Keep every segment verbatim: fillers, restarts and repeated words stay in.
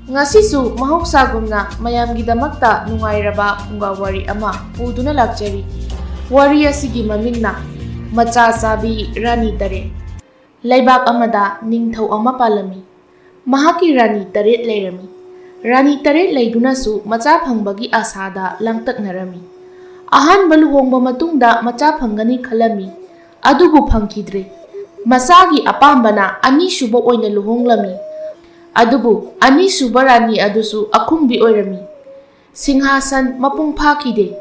ꯉꯁꯤꯁꯨ ꯃꯍꯧꯁꯥꯒꯨꯝꯅ ꯃꯌꯥꯝꯒꯤꯗꯃꯛꯇ ꯅꯨꯡꯉꯥꯏꯔꯕ ꯐꯨꯡꯒꯥ ꯋꯥꯔꯤ ꯑꯃ ꯄꯨꯗꯨꯅ ꯂꯥꯛꯆꯔꯤ꯫ ꯋꯥꯔꯤ ꯑꯁꯤꯒꯤ ꯃꯃꯤꯡꯅ ꯃꯆꯥ ꯆꯥꯕꯤ ꯔꯥꯅꯤ ꯇꯔꯦꯠ꯫ ꯂꯩꯕꯥꯛ ꯑꯃꯗ ꯅꯤꯡꯊꯧ ꯑꯃ ꯄꯥꯜꯂꯝꯃꯤ꯫ ꯃꯍꯥꯛꯀꯤ ꯔꯥꯅꯤ ꯇꯔꯦꯠ ꯂꯩꯔꯝꯃꯤ꯫ ꯔꯥꯅꯤ ꯇꯔꯦꯠ ꯂꯩꯗꯨꯅꯁꯨ ꯃꯆꯥ ꯐꯪꯕꯒꯤ ꯑꯁꯥꯗ ꯂꯥꯡꯇꯛꯅꯔꯝꯃꯤ꯫ ꯑꯍꯥꯟꯕ ꯂꯨꯍꯣꯡꯕ ꯃꯇꯨꯡꯗ ꯃꯆꯥ ꯐꯪꯒꯅꯤ ꯈꯜꯂꯝꯃꯤ, ꯑꯗꯨꯕꯨ ꯐꯪꯈꯤꯗ꯭ꯔꯦ꯫ ꯃꯆꯥꯒꯤ ꯑꯄꯥꯝꯕꯅ ꯑꯅꯤꯁꯨꯕ ꯑꯣꯏꯅ ꯂꯨꯍꯣꯡꯂꯝꯃꯤ꯫ ꯑꯗꯨꯕꯨ ꯑꯅꯤꯁꯨꯕ ꯔꯥꯅꯤ ꯑꯗꯨꯁꯨ ꯑꯈꯨꯝꯕꯤ ꯑꯣꯏꯔꯝꯃꯤ꯫ ꯁꯤꯡꯍꯥꯁꯟ ꯃꯄꯨꯡ ꯐꯥꯈꯤꯗꯦ꯫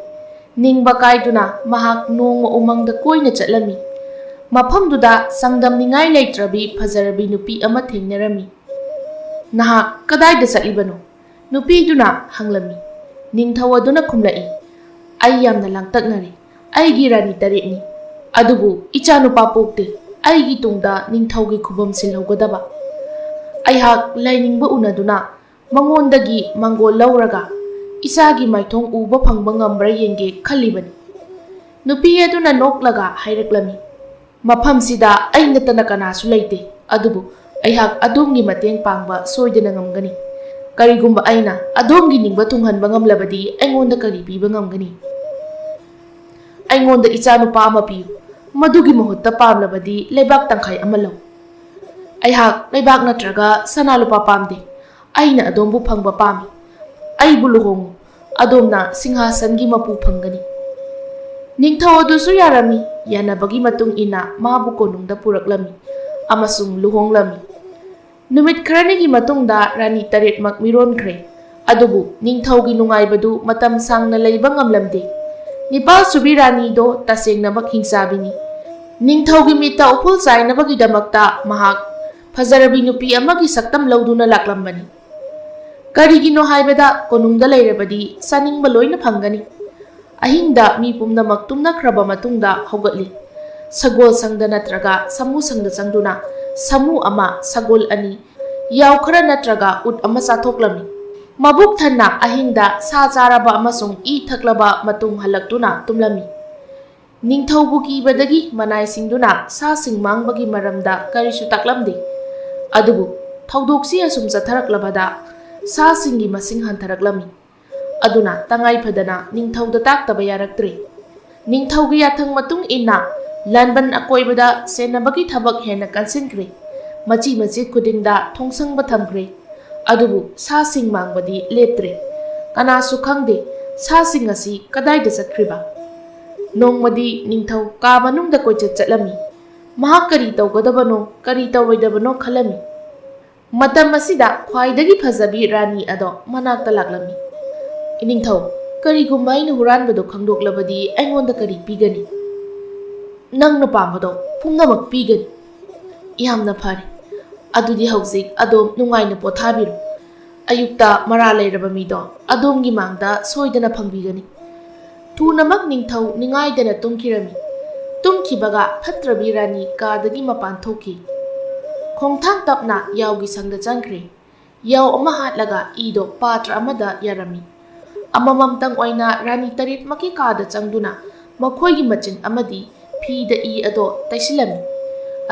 ꯅꯤꯡꯕ ꯀꯥꯏꯗꯨꯅ ꯃꯍꯥꯛ ꯅꯣꯡꯃ ꯎꯃꯪꯗ ꯀꯣꯏꯅ ꯆꯠꯂꯝꯃꯤ꯫ ꯃꯐꯝꯗꯨꯗ ꯆꯥꯡꯗꯝꯅꯤꯡꯉꯥꯏ ꯂꯩꯇ꯭ꯔꯕꯤ ꯐꯖꯔꯕꯤ ꯅꯨꯄꯤ ꯑꯃ ꯊꯦꯡꯅꯔꯝꯃꯤ꯫ "ꯅꯍꯥꯛ ꯀꯗꯥꯏꯗ ꯆꯠꯂꯤꯕꯅꯣ?" ꯅꯨꯄꯤꯗꯨꯅ ꯍꯪꯂꯝꯃꯤ꯫ ꯅꯤꯡꯊꯧ ꯑꯗꯨꯅ ꯈꯨꯝꯂꯛꯏ, "ꯑꯩ ꯌꯥꯝꯅ ꯂꯥꯡꯇꯛꯅꯔꯦ꯫ ꯑꯩꯒꯤ ꯔꯥꯅꯤ ꯇꯔꯦꯠꯅꯤ, ꯑꯗꯨꯕꯨ ꯏꯆꯥꯅꯨꯄꯥ ꯄꯣꯛꯇꯦ꯫ ꯑꯩꯒꯤ ꯇꯨꯡꯗ ꯅꯤꯡꯊꯧꯒꯤ ꯈꯨꯕꯝ ꯁꯤꯜꯍꯧꯒꯗꯕ꯫" ꯑꯩꯍꯥꯛ ꯂꯥꯏꯅꯤꯡꯕ ꯎꯅꯗꯨꯅ ꯃꯉꯣꯟꯗꯒꯤ ꯃꯪꯒꯣꯜ ꯂꯧꯔꯒ ꯏꯆꯥꯒꯤ ꯃꯥꯏꯊꯣꯡ ꯎꯕ ꯐꯪꯕ ꯉꯝꯕ꯭ꯔꯥ ꯌꯦꯡꯒꯦ ꯈꯜꯂꯤꯕꯅꯤ꯫ ꯅꯨꯄꯤ ꯑꯗꯨꯅ ꯅꯣꯛꯂꯒ ꯍꯥꯏꯔꯛꯂꯝꯃꯤ, "ꯃꯐꯝꯁꯤꯗ ꯑꯩ ꯅꯠꯇꯅ ꯀꯅꯥꯁꯨ ꯂꯩꯇꯦ, ꯑꯗꯨꯕꯨ ꯑꯩꯍꯥꯛ ꯑꯗꯣꯝꯒꯤ ꯃꯇꯦꯡ ꯄꯥꯡꯕ ꯁꯣꯏꯗꯅ ꯉꯝꯒꯅꯤ꯫ ꯀꯔꯤꯒꯨꯝꯕ ꯑꯩꯅ ꯑꯗꯣꯝꯒꯤ ꯅꯤꯡꯕ ꯊꯨꯡꯍꯟꯕ ꯉꯝꯂꯕꯗꯤ ꯑꯩꯉꯣꯟꯗ ꯀꯔꯤ ꯄꯤꯕ ꯉꯝꯒꯅꯤ?" "ꯑꯩꯉꯣꯟꯗ ꯏꯆꯥꯅꯨꯄꯥ ꯑꯃ ꯄꯤꯌꯨ꯫ ꯃꯗꯨꯒꯤ ꯃꯍꯨꯠꯇ ꯄꯥꯝꯂꯕꯗꯤ ꯂꯩꯕꯥꯛ ꯇꯪꯈꯥꯏ ꯑꯃ ꯂꯧ꯫" "ꯑꯩꯍꯥꯛ ꯂꯩꯕꯥꯛ ꯅꯠꯇ꯭ꯔꯒ ꯁꯅꯥ ꯂꯨꯄꯥ ꯄꯥꯝꯗꯦ꯫ ꯑꯩꯅ ꯑꯗꯣꯝꯕꯨ ꯐꯪꯕ ꯄꯥꯝꯃꯤ꯫ ꯑꯩꯕꯨ ꯂꯨꯍꯣꯡꯉꯨ꯫ ꯑꯗꯣꯝꯅ ꯁꯤꯡꯍꯥꯁꯟꯒꯤ ꯃꯄꯨ ꯐꯪꯒꯅꯤ꯫" ꯅꯤꯡꯊꯧ ꯑꯗꯨꯁꯨ ꯌꯥꯔꯝꯃꯤ꯫ ꯌꯥꯅꯕꯒꯤ ꯃꯇꯨꯡ ꯏꯟꯅ ꯃꯥꯕꯨ ꯀꯣꯅꯨꯡꯗ ꯄꯨꯔꯛꯂꯝꯃꯤ ꯑꯃꯁꯨꯡ ꯂꯨꯍꯣꯡꯂꯝꯃꯤ꯫ ꯅꯨꯃꯤꯠ ꯈꯔꯅꯤꯒꯤ ꯃꯇꯨꯡꯗ ꯔꯥꯅꯤ ꯇꯔꯦꯠꯃꯛ ꯃꯤꯔꯣꯟꯈ꯭ꯔꯦ꯫ ꯑꯗꯨꯕꯨ ꯅꯤꯡꯊꯧꯒꯤ ꯅꯨꯡꯉꯥꯏꯕꯗꯨ ꯃꯇꯝ ꯁꯥꯡꯅ ꯂꯩꯕ ꯉꯝꯂꯝꯗꯦ꯫ ꯅꯤꯄꯥꯜꯁꯨꯕꯤ ꯔꯥꯅꯤꯗꯣ ꯇꯁꯦꯡꯅꯃꯛ ꯍꯤꯡꯆꯥꯕꯤꯅꯤ꯫ ꯅꯤꯡꯊꯧꯒꯤ ꯃꯤꯠꯇ ꯎꯐꯨꯜ ꯆꯥꯏꯅꯕꯒꯤꯗꯃꯛꯇ ꯃꯍꯥꯛ ꯐꯖꯔꯕꯤ ꯅꯨꯄꯤ ꯑꯃꯒꯤ ꯁꯛꯇꯝ ꯂꯧꯗꯨꯅ ꯂꯥꯛꯂꯝꯕꯅꯤ꯫ ꯀꯔꯤꯒꯤꯅꯣ ꯍꯥꯏꯕꯗ ꯀꯣꯅꯨꯡꯗ ꯂꯩꯔꯕꯗꯤ ꯆꯥꯅꯤꯡꯕ ꯂꯣꯏꯅ ꯐꯪꯒꯅꯤ꯫ ꯑꯍꯤꯡꯗ ꯃꯤ ꯄꯨꯝꯅꯃꯛ ꯇꯨꯝꯅꯈ꯭ꯔꯕ ꯃꯇꯨꯡꯗ ꯍꯧꯒꯠꯂꯤ꯫ ꯁꯒꯣꯜ ꯁꯪꯗ ꯅꯠꯇ꯭ꯔꯒ ꯁꯥꯃꯨ ꯁꯪꯗ ꯆꯪꯗꯨꯅ ꯁꯥꯃꯨ ꯑꯃ, ꯁꯒꯣꯜ ꯑꯅꯤ, ꯌꯥꯎ ꯈꯔ ꯅꯠꯇ꯭ꯔꯒ ꯎꯠ ꯑꯃ ꯆꯥꯊꯣꯛꯂꯝꯃꯤ꯫ ꯃꯕꯨꯛ ꯊꯟꯅ ꯑꯍꯤꯡꯗ ꯁꯥ ꯆꯥꯔꯕ ꯑꯃꯁꯨꯡ ꯏ ꯊꯛꯂꯕ ꯃꯇꯨꯡ ꯍꯜꯂꯛꯇꯨꯅ ꯇꯨꯝꯂꯝꯃꯤ꯫ ꯅꯤꯡꯊꯧꯕꯨ ꯀꯤꯕꯗꯒꯤ ꯃꯅꯥꯏꯁꯤꯡꯗꯨꯅ ꯁꯥꯁꯤꯡ ꯃꯥꯡꯕꯒꯤ ꯃꯔꯝꯗ ꯀꯔꯤꯁꯨ ꯇꯥꯛꯂꯝꯗꯦ꯫ ꯑꯗꯨꯕꯨ ꯊꯧꯗꯣꯛꯁꯤ ꯑꯁꯨꯝ ꯆꯠꯊꯔꯛꯂꯕꯗ ꯁꯥꯁꯤꯡꯒꯤ ꯃꯁꯤꯡ ꯍꯟꯊꯔꯛꯂꯝꯃꯤ꯫ ꯑꯗꯨꯅ ꯇꯉꯥꯏ ꯐꯗꯅ ꯅꯤꯡꯊꯧꯗ ꯇꯥꯛꯇꯕ ꯌꯥꯔꯛꯇ꯭ꯔꯦ꯫ ꯅꯤꯡꯊꯧꯒꯤ ꯌꯥꯊꯪ ꯃꯇꯨꯡ ꯏꯟꯅ ꯂꯥꯟꯕꯟ ꯑꯀꯣꯏꯕꯗ ꯁꯦꯟꯅꯕꯒꯤ ꯊꯕꯛ ꯍꯦꯟꯅ ꯀꯟꯁꯤꯟꯈ꯭ꯔꯦ꯫ ꯃꯆꯤ ꯃꯆꯤ ꯈꯨꯗꯤꯡꯗ ꯊꯣꯡꯁꯪꯕ ꯊꯝꯈ꯭ꯔꯦ꯫ ꯑꯗꯨꯕꯨ ꯁꯥꯁꯤꯡ ꯃꯥꯡꯕꯗꯤ ꯂꯦꯞꯇ꯭ꯔꯦ꯫ ꯀꯅꯥꯁꯨ ꯈꯪꯗꯦ ꯁꯥꯁꯤꯡ ꯑꯁꯤ ꯀꯗꯥꯏꯗ ꯆꯠꯈ꯭ꯔꯤꯕ? ꯅꯣꯡꯃꯗꯤ ꯅꯤꯡꯊꯧ ꯀꯥ ꯃꯅꯨꯡꯗ ꯀꯣꯏꯆꯠ ꯆꯠꯂꯝꯃꯤ꯫ ꯃꯍꯥꯛ ꯀꯔꯤ ꯇꯧꯒꯗꯕꯅꯣ, ꯀꯔꯤ ꯇꯧꯔꯣꯏꯗꯕꯅꯣ ꯈꯜꯂꯝꯃꯤ꯫ ꯃꯇꯝ ꯑꯁꯤꯗ ꯈ꯭ꯋꯥꯏꯗꯒꯤ ꯐꯖꯕꯤ ꯔꯥꯅꯤ ꯑꯗꯣ ꯃꯅꯥꯛꯇ ꯂꯥꯛꯂꯝꯃꯤ꯫ "ꯏꯅꯤꯡꯊꯧ, ꯀꯔꯤꯒꯨꯝꯕ ꯑꯩꯅ ꯍꯨꯔꯥꯟꯕꯗꯣ ꯈꯪꯗꯣꯛꯂꯕꯗꯤ ꯑꯩꯉꯣꯟꯗ ꯀꯔꯤ ꯄꯤꯒꯅꯤ?" "ꯅꯪꯅ ꯄꯥꯝꯕꯗꯣ ꯄꯨꯝꯅꯃꯛ ꯄꯤꯒꯅꯤ꯫" "ꯌꯥꯝꯅ ꯐꯔꯦ꯫ ꯑꯗꯨꯗꯤ ꯍꯧꯖꯤꯛ ꯑꯗꯣꯝ ꯅꯨꯡꯉꯥꯏꯅ ꯄꯣꯊꯥꯕꯤꯔꯣ꯫ ꯑꯌꯨꯛꯇ ꯃꯔꯥ ꯂꯩꯔꯕ ꯃꯤꯗꯣ ꯑꯗꯣꯝꯒꯤ ꯃꯥꯡꯗ ꯁꯣꯏꯗꯅ ꯐꯪꯕꯤꯒꯅꯤ꯫" ꯊꯨꯅꯃꯛ ꯅꯤꯡꯊꯧ ꯅꯤꯡꯉꯥꯏꯗꯅ ꯇꯨꯝꯈꯤꯔꯝꯃꯤ꯫ ꯇꯨꯝꯈꯤꯕꯒ ꯐꯠꯇ꯭ꯔꯕꯤ ꯔꯥꯅꯤ ꯀꯥꯗꯒꯤ ꯃꯄꯥꯟ ꯊꯣꯛꯈꯤ꯫ ꯈꯣꯡꯊꯥꯡ ꯇꯞꯅ ꯌꯥꯎꯒꯤ ꯁꯪꯗ ꯆꯪꯈ꯭ꯔꯦ꯫ ꯌꯥꯎ ꯑꯃ ꯍꯥꯠꯂꯒ ꯏꯗꯣ ꯄꯥꯇ꯭ꯔ ꯑꯃꯗ ꯌꯥꯔꯝꯃꯤ꯫ ꯑꯃꯃꯝꯇꯪ ꯑꯣꯏꯅ ꯔꯥꯅꯤ ꯇꯔꯦꯠꯃꯛꯀꯤ ꯀꯥꯗ ꯆꯪꯗꯨꯅ ꯃꯈꯣꯏꯒꯤ ꯃꯆꯤꯟ ꯑꯃꯗꯤ ꯐꯤꯗ ꯏ ꯑꯗꯣ ꯇꯩꯁꯤꯜꯂꯝꯃꯤ꯫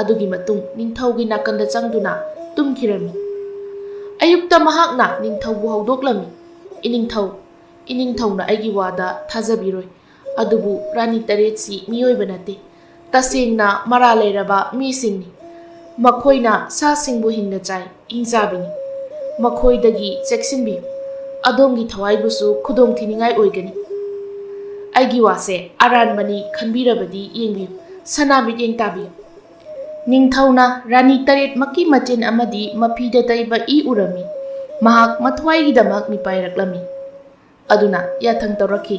ꯑꯗꯨꯒꯤ ꯃꯇꯨꯡ ꯅꯤꯡꯊꯧꯒꯤ ꯅꯥꯀꯟꯗ ꯆꯪꯗꯨꯅ ꯇꯨꯝꯈꯤꯔꯝꯃꯤ꯫ ꯑꯌꯨꯛꯇ ꯃꯍꯥꯛꯅ ꯅꯤꯡꯊꯧꯕꯨ ꯍꯧꯗꯣꯛꯂꯝꯃꯤ꯫ "ꯏꯅꯤꯡꯊꯧ, ꯏꯅꯤꯡꯊꯧꯅ ꯑꯩꯒꯤ ꯋꯥꯗ ꯊꯥꯖꯕꯤꯔꯣꯏ꯫ ꯑꯗꯨꯕꯨ ꯔꯥꯅꯤ ꯇꯔꯦꯠꯁꯤ ꯃꯤꯑꯣꯏꯕ ꯅꯠꯇꯦ꯫ ꯇꯁꯦꯡꯅ ꯃꯔꯥ ꯂꯩꯔꯕ ꯃꯤꯁꯤꯡꯅꯤ꯫ ꯃꯈꯣꯏꯅ ꯁꯥꯁꯤꯡꯕꯨ ꯍꯤꯡꯅ ꯆꯥꯏ, ꯍꯤꯡꯆꯥꯕꯤꯅꯤ꯫ ꯃꯈꯣꯏꯗꯒꯤ ꯆꯦꯛꯁꯤꯟꯕꯤꯌꯨ꯫ ꯑꯗꯣꯝꯒꯤ ꯊꯋꯥꯏꯕꯨꯁꯨ ꯈꯨꯗꯣꯡ ꯊꯤꯅꯤꯡꯉꯥꯏ ꯑꯣꯏꯒꯅꯤ꯫ ꯑꯩꯒꯤ ꯋꯥꯁꯦ ꯑꯔꯥꯟꯕꯅꯤ ꯈꯟꯕꯤꯔꯕꯗꯤ ꯌꯦꯡꯕꯤꯌꯨ, ꯁꯅꯥ ꯃꯤꯠꯌꯦꯡ ꯇꯥꯕꯤꯌꯨ꯫" ꯅꯤꯡꯊꯧꯅ ꯔꯥꯅꯤ ꯇꯔꯦꯠꯃꯛꯀꯤ ꯃꯆꯤꯟ ꯑꯃꯗꯤ ꯃꯐꯤꯗ ꯇꯩꯕ ꯏ ꯎꯔꯝꯃꯤ꯫ ꯃꯍꯥꯛ ꯃꯊ꯭ꯋꯥꯏꯒꯤꯗꯃꯛ ꯃꯤꯄꯥꯏꯔꯛꯂꯝꯃꯤ꯫ ꯑꯗꯨꯅ ꯌꯥꯊꯪ ꯇꯧꯔꯛꯈꯤ,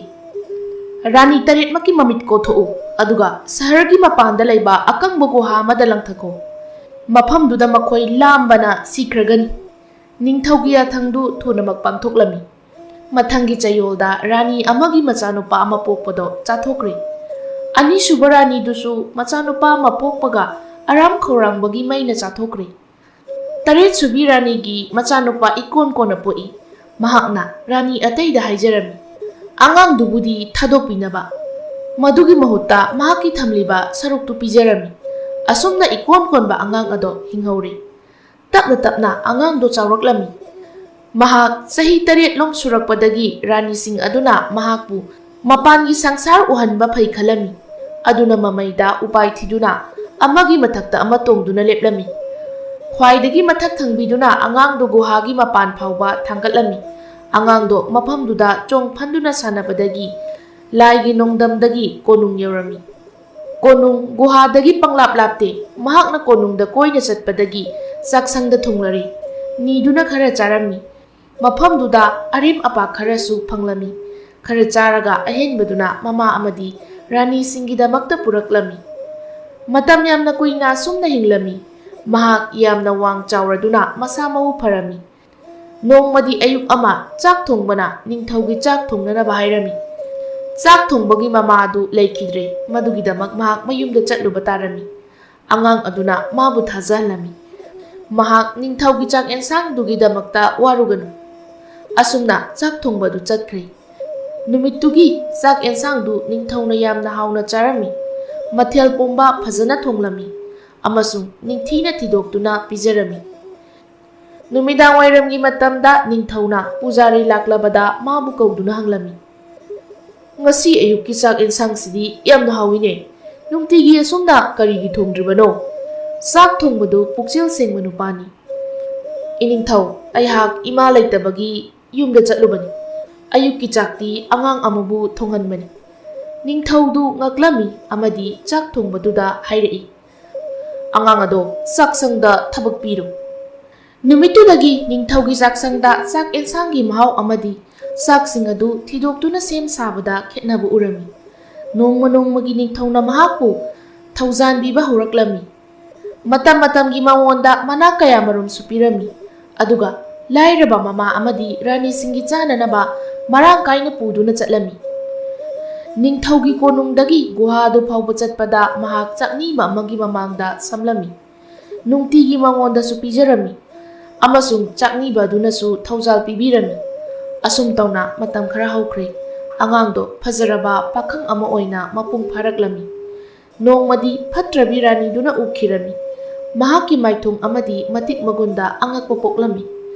"ꯔꯥꯅꯤ ꯇꯔꯦꯠꯃꯛꯀꯤ ꯃꯃꯤꯠ ꯀꯣꯊꯣꯛꯎ, ꯑꯗꯨꯒ ꯁꯍꯔꯒꯤ ꯃꯄꯥꯟꯗ ꯂꯩꯕ ꯑꯀꯪꯕ ꯒꯨꯍꯥ ꯑꯃꯗ ꯂꯪꯊꯈꯣ꯫ ꯃꯐꯝꯗꯨꯗ ꯃꯈꯣꯏ ꯂꯥꯝꯕꯅ ꯁꯤꯈ꯭ꯔꯒꯅꯤ꯫" ꯅꯤꯡꯊꯧꯒꯤ ꯌꯥꯊꯪꯗꯨ ꯊꯨꯅꯃꯛ ꯄꯥꯡꯊꯣꯛꯂꯝꯃꯤ꯫ ꯃꯊꯪꯒꯤ ꯆꯌꯣꯜꯗ ꯔꯥꯅꯤ ꯑꯃꯒꯤ ꯃꯆꯥꯅꯨꯄꯥ ꯑꯃ ꯄꯣꯛꯄꯗꯣ ꯆꯥꯊꯣꯛꯈ꯭ꯔꯦ꯫ ꯑꯅꯤꯁꯨꯕ ꯔꯥꯅꯤꯗꯨꯁꯨ ꯃꯆꯥꯅꯨꯄꯥ ꯑꯃ ꯄꯣꯛꯄꯒ ꯑꯔꯥꯝ ꯈꯧꯔꯥꯡꯕꯒꯤ ꯃꯩꯅ ꯆꯥꯊꯣꯛꯈ꯭ꯔꯦ꯫ ꯇꯔꯦꯠꯁꯨꯕꯤ ꯔꯥꯅꯤꯒꯤ ꯃꯆꯥꯅꯨꯄꯥ ꯏꯀꯣꯟ ꯀꯣꯟꯅ ꯄꯣꯛꯏ꯫ ꯃꯍꯥꯛꯅ ꯔꯥꯅꯤ ꯑꯇꯩꯗ ꯍꯥꯏꯖꯔꯝꯃꯤ, ꯑꯉꯥꯡꯗꯨꯕꯨꯗꯤ ꯊꯥꯗꯣꯛꯄꯤꯅꯕ꯫ ꯃꯗꯨꯒꯤ ꯃꯍꯨꯠꯇ ꯃꯍꯥꯛꯀꯤ ꯊꯝꯂꯤꯕ ꯁꯔꯨꯛꯇꯨ ꯄꯤꯖꯔꯝꯃꯤ꯫ ꯑꯁꯨꯝꯅ ꯏꯀꯣꯟ ꯀꯣꯟꯕ ꯑꯉꯥꯡ ꯑꯗꯣ ꯍꯤꯡꯍꯧꯔꯦ꯫ ꯇꯞꯅ ꯇꯞꯅ ꯑꯉꯥꯡꯗꯣ ꯆꯥꯎꯔꯛꯂꯝꯃꯤ꯫ ꯃꯍꯥꯛ ꯆꯍꯤ ꯇꯔꯦꯠꯂꯣꯝ ꯁꯨꯔꯛꯄꯗꯒꯤ ꯔꯥꯅꯤꯁꯤꯡ ꯑꯗꯨꯅ ꯃꯍꯥꯛꯄꯨ ꯃꯄꯥꯟꯒꯤ ꯁꯪꯁꯥꯔ ꯎꯍꯟꯕ ꯐꯩ ꯈꯜꯂꯝꯃꯤ꯫ ꯑꯗꯨꯅ ꯃꯃꯩꯗ ꯎꯄꯥꯏ ꯊꯤꯗꯨꯅ ꯑꯃꯒꯤ ꯃꯊꯛꯇ ꯑꯃ ꯇꯣꯡꯗꯨꯅ ꯂꯦꯞꯂꯝꯃꯤ꯫ ꯈ꯭ꯋꯥꯏꯗꯒꯤ ꯃꯊꯛ ꯊꯪꯕꯤꯗꯨꯅ ꯑꯉꯥꯡꯗꯨ ꯒꯨꯍꯥꯒꯤ ꯃꯄꯥꯟ ꯐꯥꯎꯕ ꯊꯥꯡꯒꯠꯂꯝꯃꯤ꯫ ꯑꯉꯥꯡꯗꯣ ꯃꯐꯝꯗꯨꯗ ꯆꯣꯡ ꯐꯟꯗꯨꯅ ꯁꯥꯟꯅꯕꯗꯒꯤ ꯂꯥꯏꯒꯤ ꯅꯣꯡꯗꯝꯗꯒꯤ ꯀꯣꯅꯨꯡ ꯌꯧꯔꯝꯃꯤ꯫ ꯀꯣꯅꯨꯡ ꯒꯨꯍꯥꯗꯒꯤ ꯄꯪꯂꯥꯞ ꯂꯥꯞꯇꯦ꯫ ꯃꯍꯥꯛꯅ ꯀꯣꯅꯨꯡꯗ ꯀꯣꯏꯅ ꯆꯠꯄꯗꯒꯤ ꯆꯥꯛꯁꯪꯗ ꯊꯨꯡꯂꯔꯦ꯫ ꯅꯤꯗꯨꯅ ꯈꯔ ꯆꯥꯔꯝꯃꯤ꯫ ꯃꯐꯝꯗꯨꯗ ꯑꯔꯦꯝ ꯑꯄꯥ ꯈꯔꯁꯨ ꯐꯪꯂꯝꯃꯤ꯫ ꯈꯔ ꯆꯥꯔꯒ ꯑꯍꯦꯟꯕꯗꯨꯅ ꯃꯃꯥ ꯑꯃꯗꯤ ꯔꯥꯅꯤꯁꯤꯡꯒꯤꯗꯃꯛꯇ ꯄꯨꯔꯛꯂꯝꯃꯤ꯫ ꯃꯇꯝ ꯌꯥꯝꯅ ꯀꯨꯏꯅ ꯑꯁꯨꯝꯅ ꯍꯤꯡꯂꯝꯃꯤ꯫ ꯃꯍꯥꯛ ꯌꯥꯝꯅ ꯋꯥꯡ ꯆꯥꯎꯔꯗꯨꯅ ꯃꯁꯥ ꯃꯎ ꯐꯔꯝꯃꯤ꯫ ꯅꯣꯡꯃꯗꯤ ꯑꯌꯨꯛ ꯑꯃ ꯆꯥꯛ ꯊꯣꯡꯕꯅ ꯅꯤꯡꯊꯧꯒꯤ ꯆꯥꯛ ꯊꯣꯡꯅꯅꯕ ꯍꯥꯏꯔꯝꯃꯤ꯫ ꯆꯥꯛ ꯊꯣꯡꯕꯒꯤ ꯃꯃꯥ ꯑꯗꯨ ꯂꯩꯈꯤꯗ꯭ꯔꯦ꯫ ꯃꯗꯨꯒꯤꯗꯃꯛ ꯃꯍꯥꯛ ꯃꯌꯨꯝꯗ ꯆꯠꯂꯨꯕ ꯇꯥꯔꯝꯃꯤ꯫ ꯑꯉꯥꯡ ꯑꯗꯨꯅ ꯃꯥꯕꯨ ꯊꯥꯖꯍꯜꯂꯝꯃꯤ꯫ ꯃꯍꯥꯛ ꯅꯤꯡꯊꯧꯒꯤ ꯆꯥꯛ ꯑꯦꯟꯁꯥꯡꯗꯨꯒꯤꯗꯃꯛꯇ ꯋꯥꯔꯨꯒꯅꯨ꯫ ꯑꯁꯨꯝꯅ ꯆꯥꯛ ꯊꯣꯡꯕꯗꯨ ꯆꯠꯈ꯭ꯔꯦ꯫ ꯅꯨꯃꯤꯠꯇꯨꯒꯤ ꯆꯥꯛ ꯑꯦꯟꯁꯥꯡꯗꯨ ꯅꯤꯡꯊꯧꯅ ꯌꯥꯝꯅ ꯍꯥꯎꯅ ꯆꯥꯔꯝꯃꯤ꯫ ꯃꯊꯦꯜ ꯄꯨꯝꯕ ꯐꯖꯅ ꯊꯣꯡꯂꯝꯃꯤ ꯑꯃꯁꯨꯡ ꯅꯤꯡꯊꯤꯅ ꯊꯤꯗꯣꯛꯇꯨꯅ ꯄꯤꯖꯔꯝꯃꯤ꯫ ꯅꯨꯃꯤꯗꯥꯡ ꯋꯥꯏꯔꯝꯒꯤ ꯃꯇꯝꯗ ꯅꯤꯡꯊꯧꯅ ꯄꯨꯖꯥꯔꯤ ꯂꯥꯛꯂꯕꯗ ꯃꯥꯕꯨ ꯀꯧꯗꯨꯅ ꯍꯪꯂꯝꯃꯤ, "ꯉꯁꯤ ꯑꯌꯨꯛꯀꯤ ꯆꯥꯛ ꯑꯦꯟꯁꯥꯡꯁꯤꯗꯤ ꯌꯥꯝꯅ ꯍꯥꯎꯏꯅꯦ꯫ ꯅꯨꯡꯇꯤꯒꯤ ꯑꯁꯨꯝꯅ ꯀꯔꯤꯒꯤ ꯊꯣꯡꯗ꯭ꯔꯤꯕꯅꯣ?" ꯆꯥꯛ ꯊꯣꯡꯕꯗꯨ ꯄꯨꯛꯆꯦꯜ ꯁꯦꯡꯕ ꯅꯨꯄꯥꯅꯤ꯫ "ꯏꯅꯤꯡꯊꯧ, ꯑꯩꯍꯥꯛ ꯏꯃꯥ ꯂꯩꯇꯕꯒꯤ ꯌꯨꯝꯗ ꯆꯠꯂꯨꯕꯅꯤ꯫ ꯑꯌꯨꯛꯀꯤ ꯆꯥꯛꯇꯤ ꯑꯉꯥꯡ ꯑꯃꯕꯨ ꯊꯣꯡꯍꯟꯕꯅꯤ꯫" ꯅꯤꯡꯊꯧꯗꯨ ꯉꯛꯂꯝꯃꯤ ꯑꯃꯗꯤ ꯆꯥꯛ ꯊꯣꯡꯕꯗꯨꯗ ꯍꯥꯏꯔꯛꯏ, "ꯑꯉꯥꯡ ꯑꯗꯣ ꯆꯥꯛꯁꯪꯗ ꯊꯕꯛ ꯄꯤꯔꯨ꯫" ꯅꯨꯃꯤꯠꯇꯨꯗꯒꯤ ꯅꯤꯡꯊꯧꯒꯤ ꯆꯥꯛꯁꯪꯗ ꯆꯥꯛ ꯑꯦꯟꯁꯥꯡꯒꯤ ꯃꯍꯥꯎ ꯑꯃꯗꯤ ꯆꯥꯛꯁꯤꯡ ꯑꯗꯨ ꯊꯤꯗꯣꯛꯇꯨꯅ ꯁꯦꯝ ꯁꯥꯕꯗ ꯈꯦꯠꯅꯕ ꯎꯔꯝꯃꯤ꯫ ꯅꯣꯡꯃ ꯅꯣꯡꯃꯒꯤ ꯅꯤꯡꯊꯧꯅ ꯃꯍꯥꯛꯄꯨ ꯊꯧꯖꯥꯟꯕꯤꯕ ꯍꯧꯔꯛꯂꯝꯃꯤ꯫ ꯃꯇꯝ ꯃꯇꯝꯒꯤ ꯃꯉꯣꯟꯗ ꯃꯅꯥ ꯀꯌꯥ ꯃꯔꯨꯝꯁꯨ ꯄꯤꯔꯝꯃꯤ꯫ ꯑꯗꯨꯒ ꯂꯥꯏꯔꯕ ꯃꯃꯥ ꯑꯃꯗꯤ ꯔꯥꯅꯤꯁꯤꯡꯒꯤ ꯆꯥꯅꯅꯕ ꯃꯔꯥꯡ ꯀꯥꯏꯅ ꯄꯨꯗꯨꯅ ꯆꯠꯂꯝꯃꯤ꯫ ꯅꯤꯡꯊꯧꯒꯤ ꯀꯣꯅꯨꯡꯗꯒꯤ ꯒꯨꯍꯥ ꯑꯗꯨ ꯐꯥꯎꯕ ꯆꯠꯄꯗ ꯃꯍꯥꯛ ꯆꯥꯛꯅꯤꯕ ꯑꯃꯒꯤ ꯃꯃꯥꯡꯗ ꯁꯝꯂꯝꯃꯤ꯫ ꯅꯨꯡꯇꯤꯒꯤ ꯃꯉꯣꯟꯗꯁꯨ ꯄꯤꯖꯔꯝꯃꯤ ꯑꯃꯁꯨꯡ ꯆꯥꯛꯅꯤꯕ ꯑꯗꯨꯅꯁꯨ ꯊꯧꯖꯥꯜ ꯄꯤꯕꯤꯔꯝꯃꯤ꯫ ꯑꯁꯨꯝ ꯇꯧꯅ ꯃꯇꯝ ꯈꯔ ꯍꯧꯈ꯭ꯔꯦ꯫ ꯑꯉꯥꯡꯗꯣ ꯐꯖꯔꯕ ꯄꯥꯈꯪ ꯑꯃ ꯑꯣꯏꯅ ꯃꯄꯨꯡ ꯐꯥꯔꯛꯂꯝꯃꯤ꯫ ꯅꯣꯡꯃꯗꯤ ꯐꯠꯇ꯭ꯔꯕꯤ ꯔꯥꯅꯤꯗꯨꯅ ꯎꯈꯤꯔꯝꯃꯤ꯫ ꯃꯍꯥꯛꯀꯤ ꯃꯥꯏꯊꯣꯡ ꯑꯃꯗꯤ ꯃꯇꯤꯛ ꯃꯒꯨꯟꯗ ꯑꯉꯛꯄ ꯄꯣꯛꯂꯝꯃꯤ꯫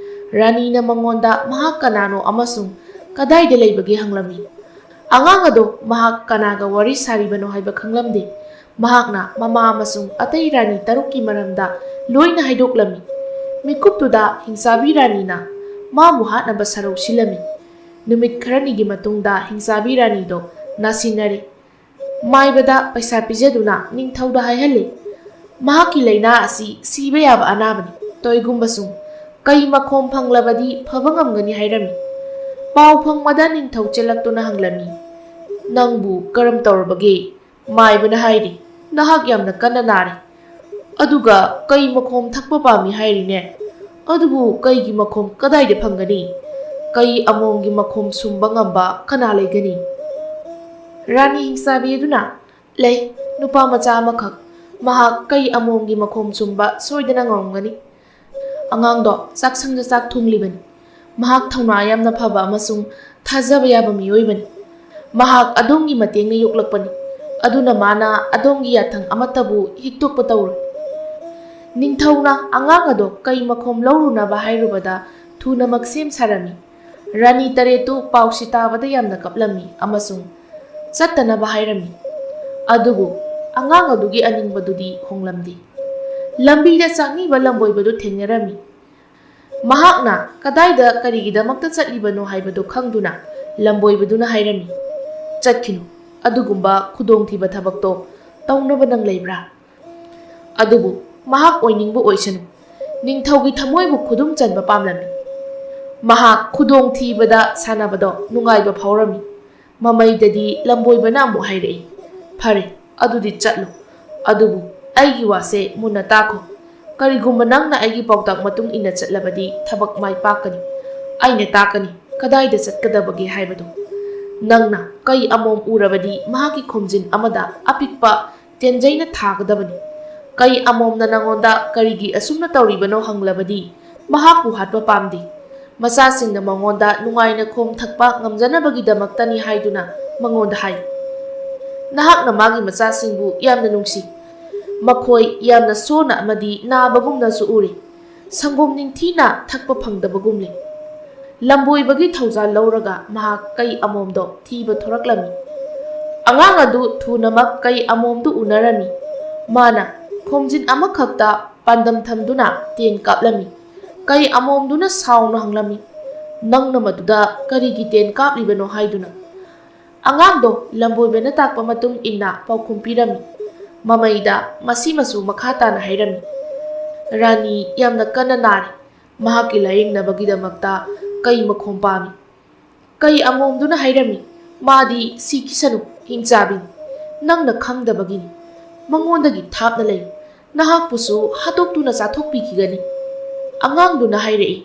ꯔꯥꯅꯤꯅ ꯃꯉꯣꯟꯗ ꯃꯍꯥꯛ ꯀꯅꯥꯅꯣ ꯑꯃꯁꯨꯡ ꯀꯗꯥꯏꯗ ꯂꯩꯕꯒꯦ ꯍꯪꯂꯝꯃꯤ꯫ ꯑꯉꯥꯡ ꯑꯗꯣ ꯃꯍꯥꯛ ꯀꯅꯥꯒ ꯋꯥꯔꯤ ꯁꯥꯔꯤꯕꯅꯣ ꯍꯥꯏꯕ ꯈꯪꯂꯝꯗꯦ꯫ ꯃꯍꯥꯛꯅ ꯃꯃꯥ ꯑꯃꯁꯨꯡ ꯑꯇꯩ ꯔꯥꯅꯤ ꯇꯔꯨꯛꯀꯤ ꯃꯔꯝꯗ ꯂꯣꯏꯅ ꯍꯥꯏꯗꯣꯛꯂꯝꯃꯤ꯫ ꯃꯤꯀꯨꯞꯇꯨꯗ ꯍꯤꯡꯆꯥꯕꯤ ꯔꯥꯅꯤꯅ ꯃꯥꯕꯨ ꯍꯥꯠꯅꯕ ꯁꯔꯧ ꯁꯤꯜꯂꯝꯃꯤ꯫ ꯅꯨꯃꯤꯠ ꯈꯔꯅꯤꯒꯤ ꯃꯇꯨꯡꯗ ꯍꯤꯡꯆꯥꯕꯤ ꯔꯥꯅꯤꯗꯣ ꯅꯥꯁꯤꯟꯅꯔꯦ꯫ ꯃꯥꯏꯕꯗ ꯄꯩꯁꯥ ꯄꯤꯖꯗꯨꯅ ꯅꯤꯡꯊꯧꯗ ꯍꯥꯏꯍꯜꯂꯤ, ꯃꯍꯥꯛꯀꯤ ꯂꯥꯏꯅꯥ ꯑꯁꯤ ꯁꯤꯕ ꯌꯥꯕ ꯑꯅꯥꯕꯅꯤ꯫ ꯇꯣꯏꯒꯨꯝꯕꯁꯨ ꯀꯩ ꯃꯈꯣꯝ ꯐꯪꯂꯕꯗꯤ ꯐꯕ ꯉꯝꯒꯅꯤ ꯍꯥꯏꯔꯝꯃꯤ꯫ ꯄꯥꯎ ꯐꯪꯕꯗ ꯅꯤꯡꯊꯧ ꯆꯦꯜꯂꯛꯇꯨꯅ ꯍꯪꯂꯝꯃꯤ, "ꯅꯪꯕꯨ ꯀꯔꯝ ꯇꯧꯔꯕꯒꯦ?" ꯃꯥꯏꯕꯅ ꯍꯥꯏꯔꯤ, "ꯅꯍꯥꯛ ꯌꯥꯝꯅ ꯀꯟꯅ ꯅꯥꯔꯦ꯫ ꯑꯗꯨꯒ ꯀꯩ ꯃꯈꯣꯝ ꯊꯛꯄ ꯄꯥꯝꯃꯤ ꯍꯥꯏꯔꯤꯅꯦ꯫ ꯑꯗꯨꯕꯨ ꯀꯩꯒꯤ ꯃꯈꯣꯝ ꯀꯗꯥꯏꯗ ꯐꯪꯒꯅꯤ? ꯀꯩ ꯑꯃꯣꯝꯒꯤ ꯃꯈꯣꯝ ꯁꯨꯝꯕ ꯉꯝꯕ ꯀꯅꯥ ꯂꯩꯒꯅꯤ?" ꯔꯥꯅꯤ ꯍꯤꯡꯆꯥꯕꯤ ꯑꯗꯨꯅ, "ꯂꯩ, ꯅꯨꯄꯥ ꯃꯆꯥ ꯑꯃꯈꯛ꯫ ꯃꯍꯥꯛ ꯀꯩ ꯑꯃꯣꯝꯒꯤ ꯃꯈꯣꯝ ꯁꯨꯝꯕ ꯁꯣꯏꯗꯅ ꯉꯝꯒꯅꯤ꯫" ꯑꯉꯥꯡꯗꯣ ꯆꯥꯛꯁꯪꯗ ꯆꯥꯛ ꯊꯣꯡꯂꯤꯕꯅꯤ꯫ ꯃꯍꯥꯛ ꯊꯧꯅꯥ ꯌꯥꯝꯅ ꯐꯕ ꯑꯃꯁꯨꯡ ꯊꯥꯖꯕ ꯌꯥꯕ ꯃꯤꯑꯣꯏꯕꯅꯤ꯫ ꯃꯍꯥꯛ ꯑꯗꯣꯝꯒꯤ ꯃꯇꯦꯡꯅ ꯌꯣꯛꯂꯛꯄꯅꯤ, ꯑꯗꯨꯅ ꯃꯥꯅ ꯑꯗꯣꯝꯒꯤ ꯌꯥꯊꯪ ꯑꯃꯠꯇꯕꯨ ꯍꯤꯛꯇꯣꯛꯄ ꯇꯧꯔꯣꯏ꯫ ꯅꯤꯡꯊꯧꯅ ꯑꯉꯥꯡ ꯑꯗꯣ ꯀꯩ ꯃꯈꯣꯝ ꯂꯧꯔꯨꯅꯕ ꯍꯥꯏꯔꯨꯕꯗ ꯊꯨꯅꯃꯛ ꯁꯦꯝ ꯁꯥꯔꯝꯃꯤ꯫ ꯔꯥꯅꯤ ꯇꯔꯦꯠꯇꯨ ꯄꯥꯎꯁꯤ ꯇꯥꯕꯗ ꯌꯥꯝꯅ ꯀꯞꯂꯝꯃꯤ ꯑꯃꯁꯨꯡ ꯆꯠꯇꯅꯕ ꯍꯥꯏꯔꯝꯃꯤ꯫ ꯑꯗꯨꯕꯨ ꯑꯉꯥꯡ ꯑꯗꯨꯒꯤ ꯑꯅꯤꯡꯕꯗꯨꯗꯤ ꯍꯣꯡꯂꯝꯗꯦ꯫ ꯂꯝꯕꯤꯗ ꯆꯥꯛꯅꯤꯕ ꯂꯝꯕꯣꯏꯕꯗꯨ ꯊꯦꯡꯅꯔꯝꯃꯤ꯫ ꯃꯍꯥꯛꯅ ꯀꯗꯥꯏꯗ ꯀꯔꯤꯒꯤꯗꯃꯛꯇ ꯆꯠꯂꯤꯕꯅꯣ ꯍꯥꯏꯕꯗꯨ ꯈꯪꯗꯨꯅ ꯂꯝꯕꯣꯏꯕꯗꯨꯅ ꯍꯥꯏꯔꯝꯃꯤ, "ꯆꯠꯈꯤꯅꯨ, ꯑꯗꯨꯒꯨꯝꯕ ꯈꯨꯗꯣꯡꯊꯤꯕ ꯊꯕꯛꯇꯣ ꯇꯧꯅꯕ ꯅꯪ ꯂꯩꯕ꯭ꯔꯥ?" ꯑꯗꯨꯕꯨ ꯃꯍꯥꯛ ꯑꯣꯏꯅꯤꯡꯕ ꯑꯣꯏꯁꯅꯨ, ꯅꯤꯡꯊꯧꯒꯤ ꯊꯃꯣꯏꯕꯨ ꯈꯨꯗꯨꯝ ꯆꯟꯕ ꯄꯥꯝꯂꯝꯃꯤ꯫ ꯃꯍꯥꯛ ꯈꯨꯗꯣꯡꯊꯤꯕꯗ ꯁꯥꯟꯅꯕꯗꯣ ꯅꯨꯡꯉꯥꯏꯕ ꯐꯥꯎꯔꯝꯃꯤ꯫ ꯃꯃꯩꯗꯗꯤ ꯂꯝꯕꯣꯏꯕꯅ ꯑꯃꯨꯛ ꯍꯥꯏꯔꯛꯏ, "ꯐꯔꯦ, ꯑꯗꯨꯗꯤ ꯆꯠꯂꯨ꯫ ꯑꯗꯨꯕꯨ ꯑꯩꯒꯤ ꯋꯥꯁꯦ ꯃꯨꯟꯅ ꯇꯥꯈꯣ꯫ ꯀꯔꯤꯒꯨꯝꯕ ꯅꯪꯅ ꯑꯩꯒꯤ ꯄꯥꯎꯇꯥꯛ ꯃꯇꯨꯡ ꯏꯟꯅ ꯆꯠꯂꯕꯗꯤ ꯊꯕꯛ ꯃꯥꯏ ꯄꯥꯛꯀꯅꯤ꯫ ꯑꯩꯅ ꯇꯥꯛꯀꯅꯤ ꯀꯗꯥꯏꯗ ꯆꯠꯀꯗꯕꯒꯦ ꯍꯥꯏꯕꯗꯨ꯫ ꯅꯪꯅ ꯀꯩ ꯑꯃꯣꯝ ꯎꯔꯕꯗꯤ ꯃꯍꯥꯛꯀꯤ ꯈꯣꯝꯖꯤꯟ ꯑꯃꯗ ꯑꯄꯤꯛꯄ ꯇꯦꯟꯖꯩꯅ ꯊꯥꯒꯗꯕꯅꯤ꯫ ꯀꯩ ꯑꯃꯣꯝꯅ ꯅꯉꯣꯟꯗ ꯀꯔꯤꯒꯤ ꯑꯁꯨꯝꯅ ꯇꯧꯔꯤꯕꯅꯣ ꯍꯪꯂꯕꯗꯤ ꯃꯍꯥꯛꯄꯨ ꯍꯥꯠꯄ ꯄꯥꯝꯗꯦ꯫ ꯃꯆꯥꯁꯤꯡꯅ ꯃꯉꯣꯟꯗ ꯅꯨꯡꯉꯥꯏꯅ ꯈꯣꯝ ꯊꯛꯄ ꯉꯝꯖꯅꯕꯒꯤꯗꯃꯛꯇꯅꯤ ꯍꯥꯏꯗꯨꯅ ꯃꯉꯣꯟꯗ ꯍꯥꯏ꯫ ꯅꯍꯥꯛꯅ ꯃꯥꯒꯤ ꯃꯆꯥꯁꯤꯡꯕꯨ ꯌꯥꯝꯅ ꯅꯨꯡꯁꯤ꯫ ꯃꯈꯣꯏ ꯌꯥꯝꯅ ꯁꯣꯟꯅ ꯑꯃꯗꯤ ꯅꯥꯕꯒꯨꯝꯅꯁꯨ ꯎꯔꯤ꯫ ꯁꯪꯒꯣꯝ ꯅꯤꯡꯊꯤꯅ ꯊꯛꯄ ꯐꯪꯗꯕꯒꯨꯝꯂꯦ꯫ ꯂꯝꯕꯣꯏꯕꯒꯤ ꯊꯧꯖꯥꯜ ꯂꯧꯔꯒ ꯃꯍꯥꯛ ꯀꯩ ꯑꯃꯣꯝꯗꯣ ꯊꯤꯕ ꯊꯣꯔꯛꯂꯝꯃꯤ꯫ ꯑꯉꯥꯡ ꯑꯗꯨ ꯊꯨꯅꯃꯛ ꯀꯩ ꯑꯃꯣꯝꯗꯨ ꯎꯅꯔꯝꯃꯤ꯫ ꯃꯥꯅ ꯈꯣꯝꯖꯤꯟ ꯑꯃꯈꯛꯇ ꯄꯥꯟꯗꯝ ꯊꯝꯗꯨꯅ ꯇꯦꯟ ꯀꯥꯞꯂꯝꯃꯤ꯫ ꯀꯩ ꯑꯃꯣꯝꯗꯨꯅ ꯁꯥꯎꯅ ꯍꯪꯂꯝꯃꯤ, "ꯅꯪꯅ ꯃꯗꯨꯗ ꯀꯔꯤꯒꯤ ꯇꯦꯟ ꯀꯥꯞꯂꯤꯕꯅꯣ?" ꯍꯥꯏꯗꯨꯅ꯫ ꯑꯉꯥꯡꯗꯣ ꯂꯝꯕꯣꯏꯕꯅ ꯇꯥꯛꯄ ꯃꯇꯨꯡ ꯏꯟꯅ ꯄꯥꯎꯈꯨꯝ ꯄꯤꯔꯝꯃꯤ꯫ ꯃꯃꯩꯗ ꯃꯁꯤ ꯃꯆꯨ ꯃꯈꯥ ꯇꯥꯅ ꯍꯥꯏꯔꯝꯃꯤ, "ꯔꯥꯅꯤ ꯌꯥꯝꯅ ꯀꯟꯅ ꯅꯥꯔꯦ꯫ ꯃꯍꯥꯛꯀꯤ ꯂꯥꯌꯦꯡꯅꯕꯒꯤꯗꯃꯛꯇ ꯀꯩ ꯃꯈꯣꯝ ꯄꯥꯝꯃꯤ꯫" ꯀꯩ ꯑꯃꯣꯝꯗꯨꯅ ꯍꯥꯏꯔꯝꯃꯤ, "ꯃꯥꯗꯤ ꯁꯤꯈꯤꯁꯅꯨ, ꯍꯤꯡꯆꯥꯕꯤꯅꯤ꯫ ꯅꯪꯅ ꯈꯪꯗꯕꯒꯤꯅꯤ꯫ ꯃꯉꯣꯟꯗꯒꯤ ꯊꯥꯞꯅ ꯂꯩ꯫ ꯅꯍꯥꯛꯄꯨꯁꯨ ꯍꯥꯠꯇꯣꯛꯇꯨꯅ ꯆꯥꯊꯣꯛꯄꯤꯈꯤꯒꯅꯤ꯫" ꯑꯉꯥꯡꯗꯨꯅ ꯍꯥꯏꯔꯛꯏ,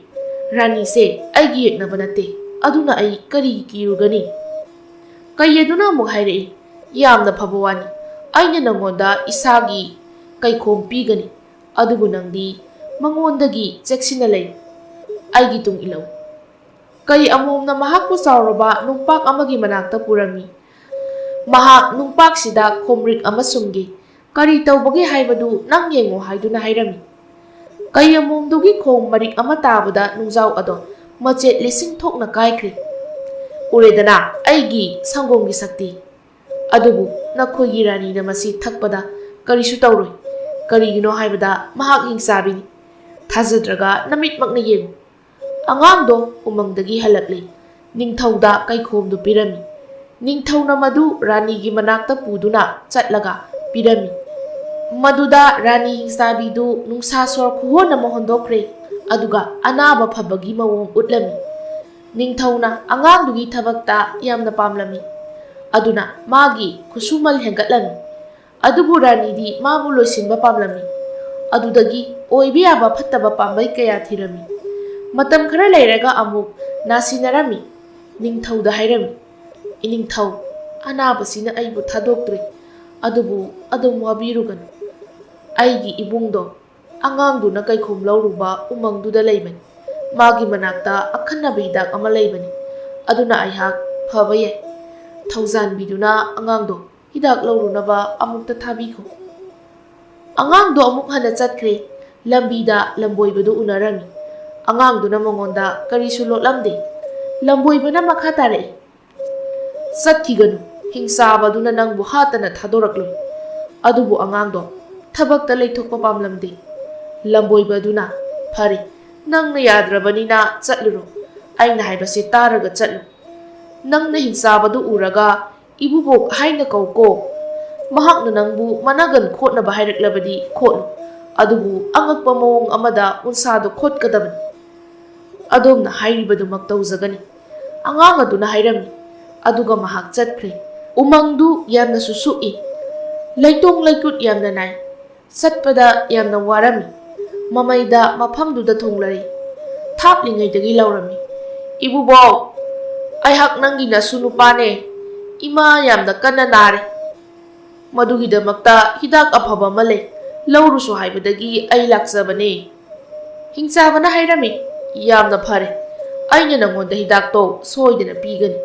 "ꯔꯥꯅꯤꯁꯦ ꯑꯩꯒꯤ ꯌꯦꯛꯅꯕ ꯅꯠꯇꯦ, ꯑꯗꯨꯅ ꯑꯩ ꯀꯔꯤꯒꯤ ꯀꯤꯔꯨꯒꯅꯤ?" ꯀꯩ ꯑꯗꯨꯅ ꯑꯃꯨꯛ ꯍꯥꯏꯔꯛꯏ, "ꯌꯥꯝꯅ ꯐꯕ ꯋꯥꯅꯤ꯫ ꯑꯩꯅ ꯅꯪꯉꯣꯟꯗ ꯏꯁꯥꯒꯤ ꯀꯩꯈꯣꯝ ꯄꯤꯒꯅꯤ, ꯑꯗꯨꯕꯨ ꯅꯪꯗꯤ ꯃꯉꯣꯟꯗꯒꯤ ꯆꯦꯛꯁꯤꯟꯅ ꯂꯩ꯫ ꯑꯩꯒꯤ ꯇꯨꯡ ꯏꯜꯂꯨ꯫" ꯀꯩ ꯑꯃꯣꯝꯅ ꯃꯍꯥꯛꯄꯨ ꯆꯥꯎꯔꯕ ꯅꯨꯡꯄꯥꯛ ꯑꯃꯒꯤ ꯃꯅꯥꯛꯇ ꯄꯨꯔꯝꯃꯤ꯫ ꯃꯍꯥꯛ ꯅꯨꯡꯄꯥꯛꯁꯤꯗ ꯈꯣꯝꯔꯤꯛ ꯑꯃ ꯁꯨꯝꯈꯤ꯫ "ꯀꯔꯤ ꯇꯧꯕꯒꯦ ꯍꯥꯏꯕꯗꯨ ꯅꯪ ꯌꯦꯡꯉꯨ" ꯍꯥꯏꯗꯨꯅ ꯍꯥꯏꯔꯝꯃꯤ꯫ ꯀꯩ ꯑꯃꯣꯝꯗꯨꯒꯤ ꯈꯣꯝ ꯃꯔꯤꯛ ꯑꯃ ꯇꯥꯕꯗ ꯅꯨꯡꯖꯥꯎ ꯑꯗꯣ ꯃꯆꯦꯠ ꯂꯤꯁꯤꯡ ꯊꯣꯛꯅ ꯀꯥꯏꯈ꯭ꯔꯦ꯫ "ꯎꯔꯦꯗꯅ, ꯑꯩꯒꯤ ꯁꯪꯒꯣꯝꯒꯤ ꯁꯛꯇꯤ꯫ ꯑꯗꯨꯕꯨ ꯅꯈꯣꯏꯒꯤ ꯔꯥꯅꯤꯅ ꯃꯁꯤ ꯊꯛꯄꯗ ꯀꯔꯤꯁꯨ ꯇꯧꯔꯣꯏ꯫ ꯀꯔꯤꯒꯤꯅꯣ ꯍꯥꯏꯕꯗ ꯃꯍꯥꯛ ꯍꯤꯡꯆꯥꯕꯤꯅꯤ꯫ ꯊꯥꯖꯗ꯭ꯔꯒ ꯅꯃꯤꯠꯃꯛꯅ ꯌꯦꯡꯉꯨ꯫" ꯑꯉꯥꯡꯗꯣ ꯎꯃꯪꯗꯒꯤ ꯍꯜꯂꯛꯂꯦ꯫ ꯅꯤꯡꯊꯧꯗ ꯀꯩꯈꯣꯝꯗꯨ ꯄꯤꯔꯝꯃꯤ꯫ ꯅꯤꯡꯊꯧꯅ ꯃꯗꯨ ꯔꯥꯅꯤꯒꯤ ꯃꯅꯥꯛꯇ ꯄꯨꯗꯨꯅ ꯆꯠꯂꯒ ꯄꯤꯔꯝꯃꯤ꯫ ꯃꯗꯨꯗ ꯔꯥꯅꯤ ꯍꯤꯡꯆꯥꯕꯤꯗꯨ ꯅꯨꯡꯁꯥ ꯁꯣꯔ ꯈꯨꯍꯣꯟ ꯑꯃ ꯍꯣꯟꯗꯣꯛꯈ꯭ꯔꯦ, ꯑꯗꯨꯒ ꯑꯅꯥꯕ ꯐꯕꯒꯤ ꯃꯑꯣꯡ ꯎꯠꯂꯝꯃꯤ꯫ ꯅꯤꯡꯊꯧꯅ ꯑꯉꯥꯡꯗꯨꯒꯤ ꯊꯕꯛꯇ ꯌꯥꯝꯅ ꯄꯥꯝꯂꯝꯃꯤ, ꯑꯗꯨꯅ ꯃꯥꯒꯤ ꯈꯨꯠꯁꯨꯃꯜ ꯍꯦꯟꯒꯠꯂꯝꯃꯤ꯫ ꯑꯗꯨꯕꯨ ꯔꯥꯅꯤꯗꯤ ꯃꯥꯕꯨ ꯂꯣꯏꯁꯤꯟꯕ ꯄꯥꯝꯂꯝꯃꯤ꯫ ꯑꯗꯨꯗꯒꯤ ꯑꯣꯏꯕ ꯌꯥꯕ ꯐꯠꯇꯕ ꯄꯥꯝꯕꯩ ꯀꯌꯥ ꯊꯤꯔꯝꯃꯤ꯫ ꯃꯇꯝ ꯈꯔ ꯂꯩꯔꯒ ꯑꯃꯨꯛ ꯅꯥꯁꯤꯟꯅꯔꯝꯃꯤ꯫ ꯅꯤꯡꯊꯧꯗ ꯍꯥꯏꯔꯝꯃꯤ, "ꯏꯅꯤꯡꯊꯧ, ꯑꯅꯥꯕꯁꯤꯅ ꯑꯩꯕꯨ ꯊꯥꯗꯣꯛꯇ꯭ꯔꯦ, ꯑꯗꯨꯕꯨ ꯑꯗꯨꯝ ꯋꯥꯕꯤꯔꯨꯒꯅꯨ꯫ ꯑꯩꯒꯤ ꯏꯕꯨꯡꯗꯣ ꯑꯉꯥꯡꯗꯨꯅ ꯀꯩꯈꯣꯝ ꯂꯧꯔꯨꯕ ꯎꯃꯪꯗꯨꯗ ꯂꯩꯕꯅꯤ꯫ ꯃꯥꯒꯤ ꯃꯅꯥꯛꯇ ꯑꯈꯟꯅꯕ ꯍꯤꯗꯥꯛ ꯑꯃ ꯂꯩꯕꯅꯤ, ꯑꯗꯨꯅ ꯑꯩꯍꯥꯛ ꯐꯕ ꯌꯥꯏ꯫ ꯊꯧꯖꯥꯟꯕꯤꯗꯨꯅ ꯑꯉꯥꯡꯗꯣ ꯍꯤꯗꯥꯛ ꯂꯧꯔꯨꯅꯕ ꯑꯃꯨꯛꯇ ꯊꯥꯕꯤꯈꯣ꯫" ꯑꯉꯥꯡꯗꯣ ꯑꯃꯨꯛ ꯍꯟꯅ ꯆꯠꯈ꯭ꯔꯦ꯫ ꯂꯝꯕꯤꯗ ꯂꯝꯕꯣꯏꯕꯗꯨ ꯎꯅꯔꯝꯃꯤ꯫ ꯑꯉꯥꯡꯗꯨꯅ ꯃꯉꯣꯟꯗ ꯀꯔꯤꯁꯨ ꯂꯣꯠꯂꯝꯗꯦ꯫ ꯂꯝꯕꯣꯏꯕꯅ ꯃꯈꯥ ꯇꯥꯔꯛꯏ, "ꯆꯠꯈꯤꯒꯅꯨ, ꯍꯤꯡꯆꯥꯕꯗꯨꯅ ꯅꯪꯕꯨ ꯍꯥꯠꯇꯅ ꯊꯥꯗꯣꯔꯛꯂꯣꯏ꯫" ꯑꯗꯨꯕꯨ ꯑꯉꯥꯡꯗꯣ ꯊꯕꯛꯇ ꯂꯩꯊꯣꯛꯄ ꯄꯥꯝꯂꯝꯗꯦ꯫ ꯂꯝꯕꯣꯏꯕꯗꯨꯅ, "ꯐꯔꯦ, ꯅꯪꯅ ꯌꯥꯗ꯭ꯔꯕꯅꯤꯅ ꯆꯠꯂꯨꯔꯣ꯫ ꯑꯩꯅ ꯍꯥꯏꯕꯁꯤ ꯇꯥꯔꯒ ꯆꯠꯂꯨ꯫ ꯅꯪꯅ ꯍꯤꯡꯆꯥꯕꯗꯨ ꯎꯔꯒ ꯏꯕꯨꯕꯣꯛ ꯍꯥꯏꯅ ꯀꯧꯀꯣ꯫ ꯃꯍꯥꯛꯅ ꯅꯪꯕꯨ ꯃꯅꯒꯟ ꯈꯣꯠꯅꯕ ꯍꯥꯏꯔꯛꯂꯕꯗꯤ ꯈꯣꯠꯂꯨ, ꯑꯗꯨꯕꯨ ꯑꯉꯛꯄ ꯃꯑꯣꯡ ꯑꯃꯗ ꯎꯟꯁꯥꯗꯣ ꯈꯣꯠꯀꯗꯕꯅꯤ꯫ ꯑꯗꯣꯝꯅ ꯍꯥꯏꯔꯤꯕꯗꯨꯃꯛ ꯇꯧꯖꯒꯅꯤ꯫" ꯑꯉꯥꯡ ꯑꯗꯨꯅ ꯍꯥꯏꯔꯝꯃꯤ꯫ ꯑꯗꯨꯒ ꯃꯍꯥꯛ ꯆꯠꯈ꯭ꯔꯦ꯫ ꯎꯃꯪꯗꯨ ꯌꯥꯝꯅꯁꯨ ꯁꯨꯛꯏ꯫ ꯂꯩꯇꯣꯡ ꯂꯩꯀꯨꯠ ꯌꯥꯝꯅ ꯅꯥꯏ꯫ ꯆꯠꯄꯗ ꯌꯥꯝꯅ ꯋꯥꯔꯝꯃꯤ꯫ ꯃꯃꯩꯗ ꯃꯐꯝꯗꯨꯗ ꯊꯣꯡꯂꯔꯤ꯫ ꯊꯥꯞꯂꯤꯉꯩꯗꯒꯤ ꯂꯥꯎꯔꯝꯃꯤ, "ꯏꯕꯨꯕꯣꯛ, ꯑꯩꯍꯥꯛ ꯅꯪꯒꯤ ꯅꯁꯨ ꯅꯨꯄꯥꯅꯦ꯫ ꯏꯃꯥ ꯌꯥꯝꯅ ꯀꯟꯅ ꯅꯥꯔꯦ꯫ ꯃꯗꯨꯒꯤꯗꯃꯛꯇ ꯍꯤꯗꯥꯛ ꯑꯐꯕ ꯑꯃ ꯂꯩ, ꯂꯧꯔꯨꯁꯨ ꯍꯥꯏꯕꯗꯒꯤ ꯑꯩ ꯂꯥꯛꯆꯕꯅꯦ꯫" ꯍꯤꯡꯆꯥꯕꯅ ꯍꯥꯏꯔꯝꯃꯤ, "ꯌꯥꯝꯅ ꯐꯔꯦ꯫ ꯑꯩꯅ ꯅꯪꯉꯣꯟꯗ ꯍꯤꯗꯥꯛꯇꯣ ꯁꯣꯏꯗꯅ ꯄꯤꯒꯅꯤ꯫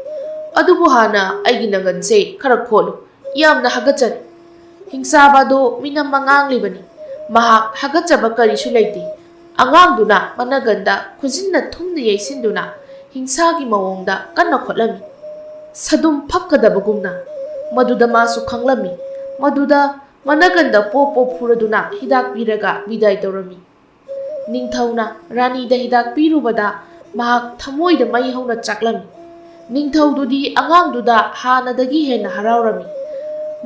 ꯑꯗꯨꯕꯨ ꯍꯥꯟꯅ ꯑꯩꯒꯤ ꯅꯪꯒꯟꯁꯦ ꯈꯔ ꯈꯣꯠꯂꯨ꯫ ꯌꯥꯝꯅ ꯍꯥꯒꯠꯆꯔꯦ꯫" ꯍꯤꯡꯆꯥꯕ ꯑꯗꯨ ꯃꯤꯅꯝ ꯃꯉꯥꯡꯂꯤꯕꯅꯤ꯫ ꯃꯍꯥꯛ ꯍꯥꯒꯠꯆꯕ ꯀꯔꯤꯁꯨ ꯂꯩꯇꯦ꯫ ꯑꯉꯥꯡꯗꯨꯅ ꯃꯅꯒꯟꯗ ꯈꯨꯖꯤꯟꯅ ꯊꯨꯝꯅ ꯌꯩꯁꯤꯟꯗꯨꯅ ꯍꯤꯡꯁꯥꯒꯤ ꯃꯑꯣꯡꯗ ꯀꯟꯅ ꯈꯣꯠꯂꯝꯃꯤ꯫ ꯁꯗꯨꯝ ꯐꯛꯀꯗꯕꯒꯨꯝꯅ꯫ ꯃꯗꯨꯗ ꯃꯥꯁꯨ ꯈꯪꯂꯝꯃꯤ꯫ ꯃꯗꯨꯗ ꯃꯅꯒꯟꯗ ꯄꯣꯞ ꯄꯣꯞ ꯐꯨꯔꯗꯨꯅ ꯍꯤꯗꯥꯛ ꯄꯤꯔꯒ ꯕꯤꯗꯥꯏ ꯇꯧꯔꯝꯃꯤ꯫ ꯅꯤꯡꯊꯧꯅ ꯔꯥꯅꯤꯗ ꯍꯤꯗꯥꯛ ꯄꯤꯔꯨꯕꯗ ꯃꯍꯥꯛ ꯊꯃꯣꯏꯗ ꯃꯩ ꯍꯧꯅ ꯆꯥꯛꯂꯝꯃꯤ꯫ ꯅꯤꯡꯊꯧꯗꯨꯗꯤ ꯑꯉꯥꯡꯗꯨꯗ ꯍꯥꯟꯅꯗꯒꯤ ꯍꯦꯟꯅ ꯍꯔꯥꯎꯔꯝꯃꯤ꯫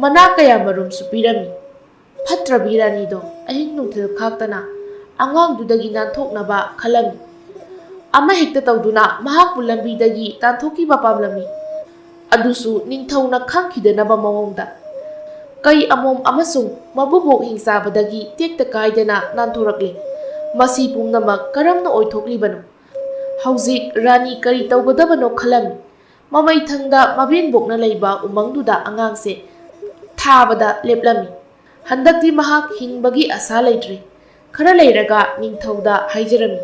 ꯃꯅꯥ ꯀꯌꯥ ꯃꯔꯨꯝꯁꯨ ꯄꯤꯔꯝꯃꯤ꯫ ꯐꯠꯇ꯭ꯔꯕꯤ ꯔꯥꯅꯤꯗꯣ ꯑꯍꯤꯡ ꯅꯨꯡꯊꯤꯜ ꯈꯥꯛꯇꯅ ꯑꯉꯥꯡꯗꯨꯗꯒꯤ ꯅꯥꯟꯊꯣꯛꯅꯕ ꯈꯜꯂꯝꯃꯤ꯫ ꯑꯃ ꯍꯦꯛꯇ ꯇꯧꯗꯨꯅ ꯃꯍꯥꯛꯄꯨ ꯂꯝꯕꯤꯗꯒꯤ ꯇꯥꯟꯊꯣꯛꯈꯤꯕ ꯄꯥꯝꯂꯝꯃꯤ꯫ ꯑꯗꯨꯁꯨ ꯅꯤꯡꯊꯧꯅ ꯈꯪꯈꯤꯗꯅꯕ ꯃꯑꯣꯡꯗ꯫ ꯀꯩ ꯑꯃꯣꯝ ꯑꯃꯁꯨꯡ ꯃꯕꯨꯕꯣꯛ ꯍꯤꯡꯆꯥꯕꯗꯒꯤ ꯇꯦꯛꯇ ꯀꯥꯏꯗꯅ ꯅꯥꯟꯊꯣꯔꯛꯂꯦ꯫ ꯃꯁꯤ ꯄꯨꯝꯅꯃꯛ ꯀꯔꯝꯅ ꯑꯣꯏꯊꯣꯛꯂꯤꯕꯅꯣ? ꯍꯧꯖꯤꯛ ꯔꯥꯅꯤ ꯀꯔꯤ ꯇꯧꯒꯗꯕꯅꯣ ꯈꯜꯂꯝꯃꯤ꯫ ꯃꯃꯩꯊꯪꯗ ꯃꯕꯦꯟꯕꯣꯛꯅ ꯂꯩꯕ ꯎꯃꯪꯗꯨꯗ ꯑꯉꯥꯡꯁꯦ ꯊꯥꯕꯗ ꯂꯦꯞꯂꯝꯃꯤ꯫ ꯍꯟꯗꯛꯇꯤ ꯃꯍꯥꯛ ꯍꯤꯡꯕꯒꯤ ꯑꯁꯥ ꯂꯩꯇ꯭ꯔꯦ꯫ ꯈꯔ ꯂꯩꯔꯒ ꯅꯤꯡꯊꯧꯗ ꯍꯥꯏꯖꯔꯝꯃꯤ,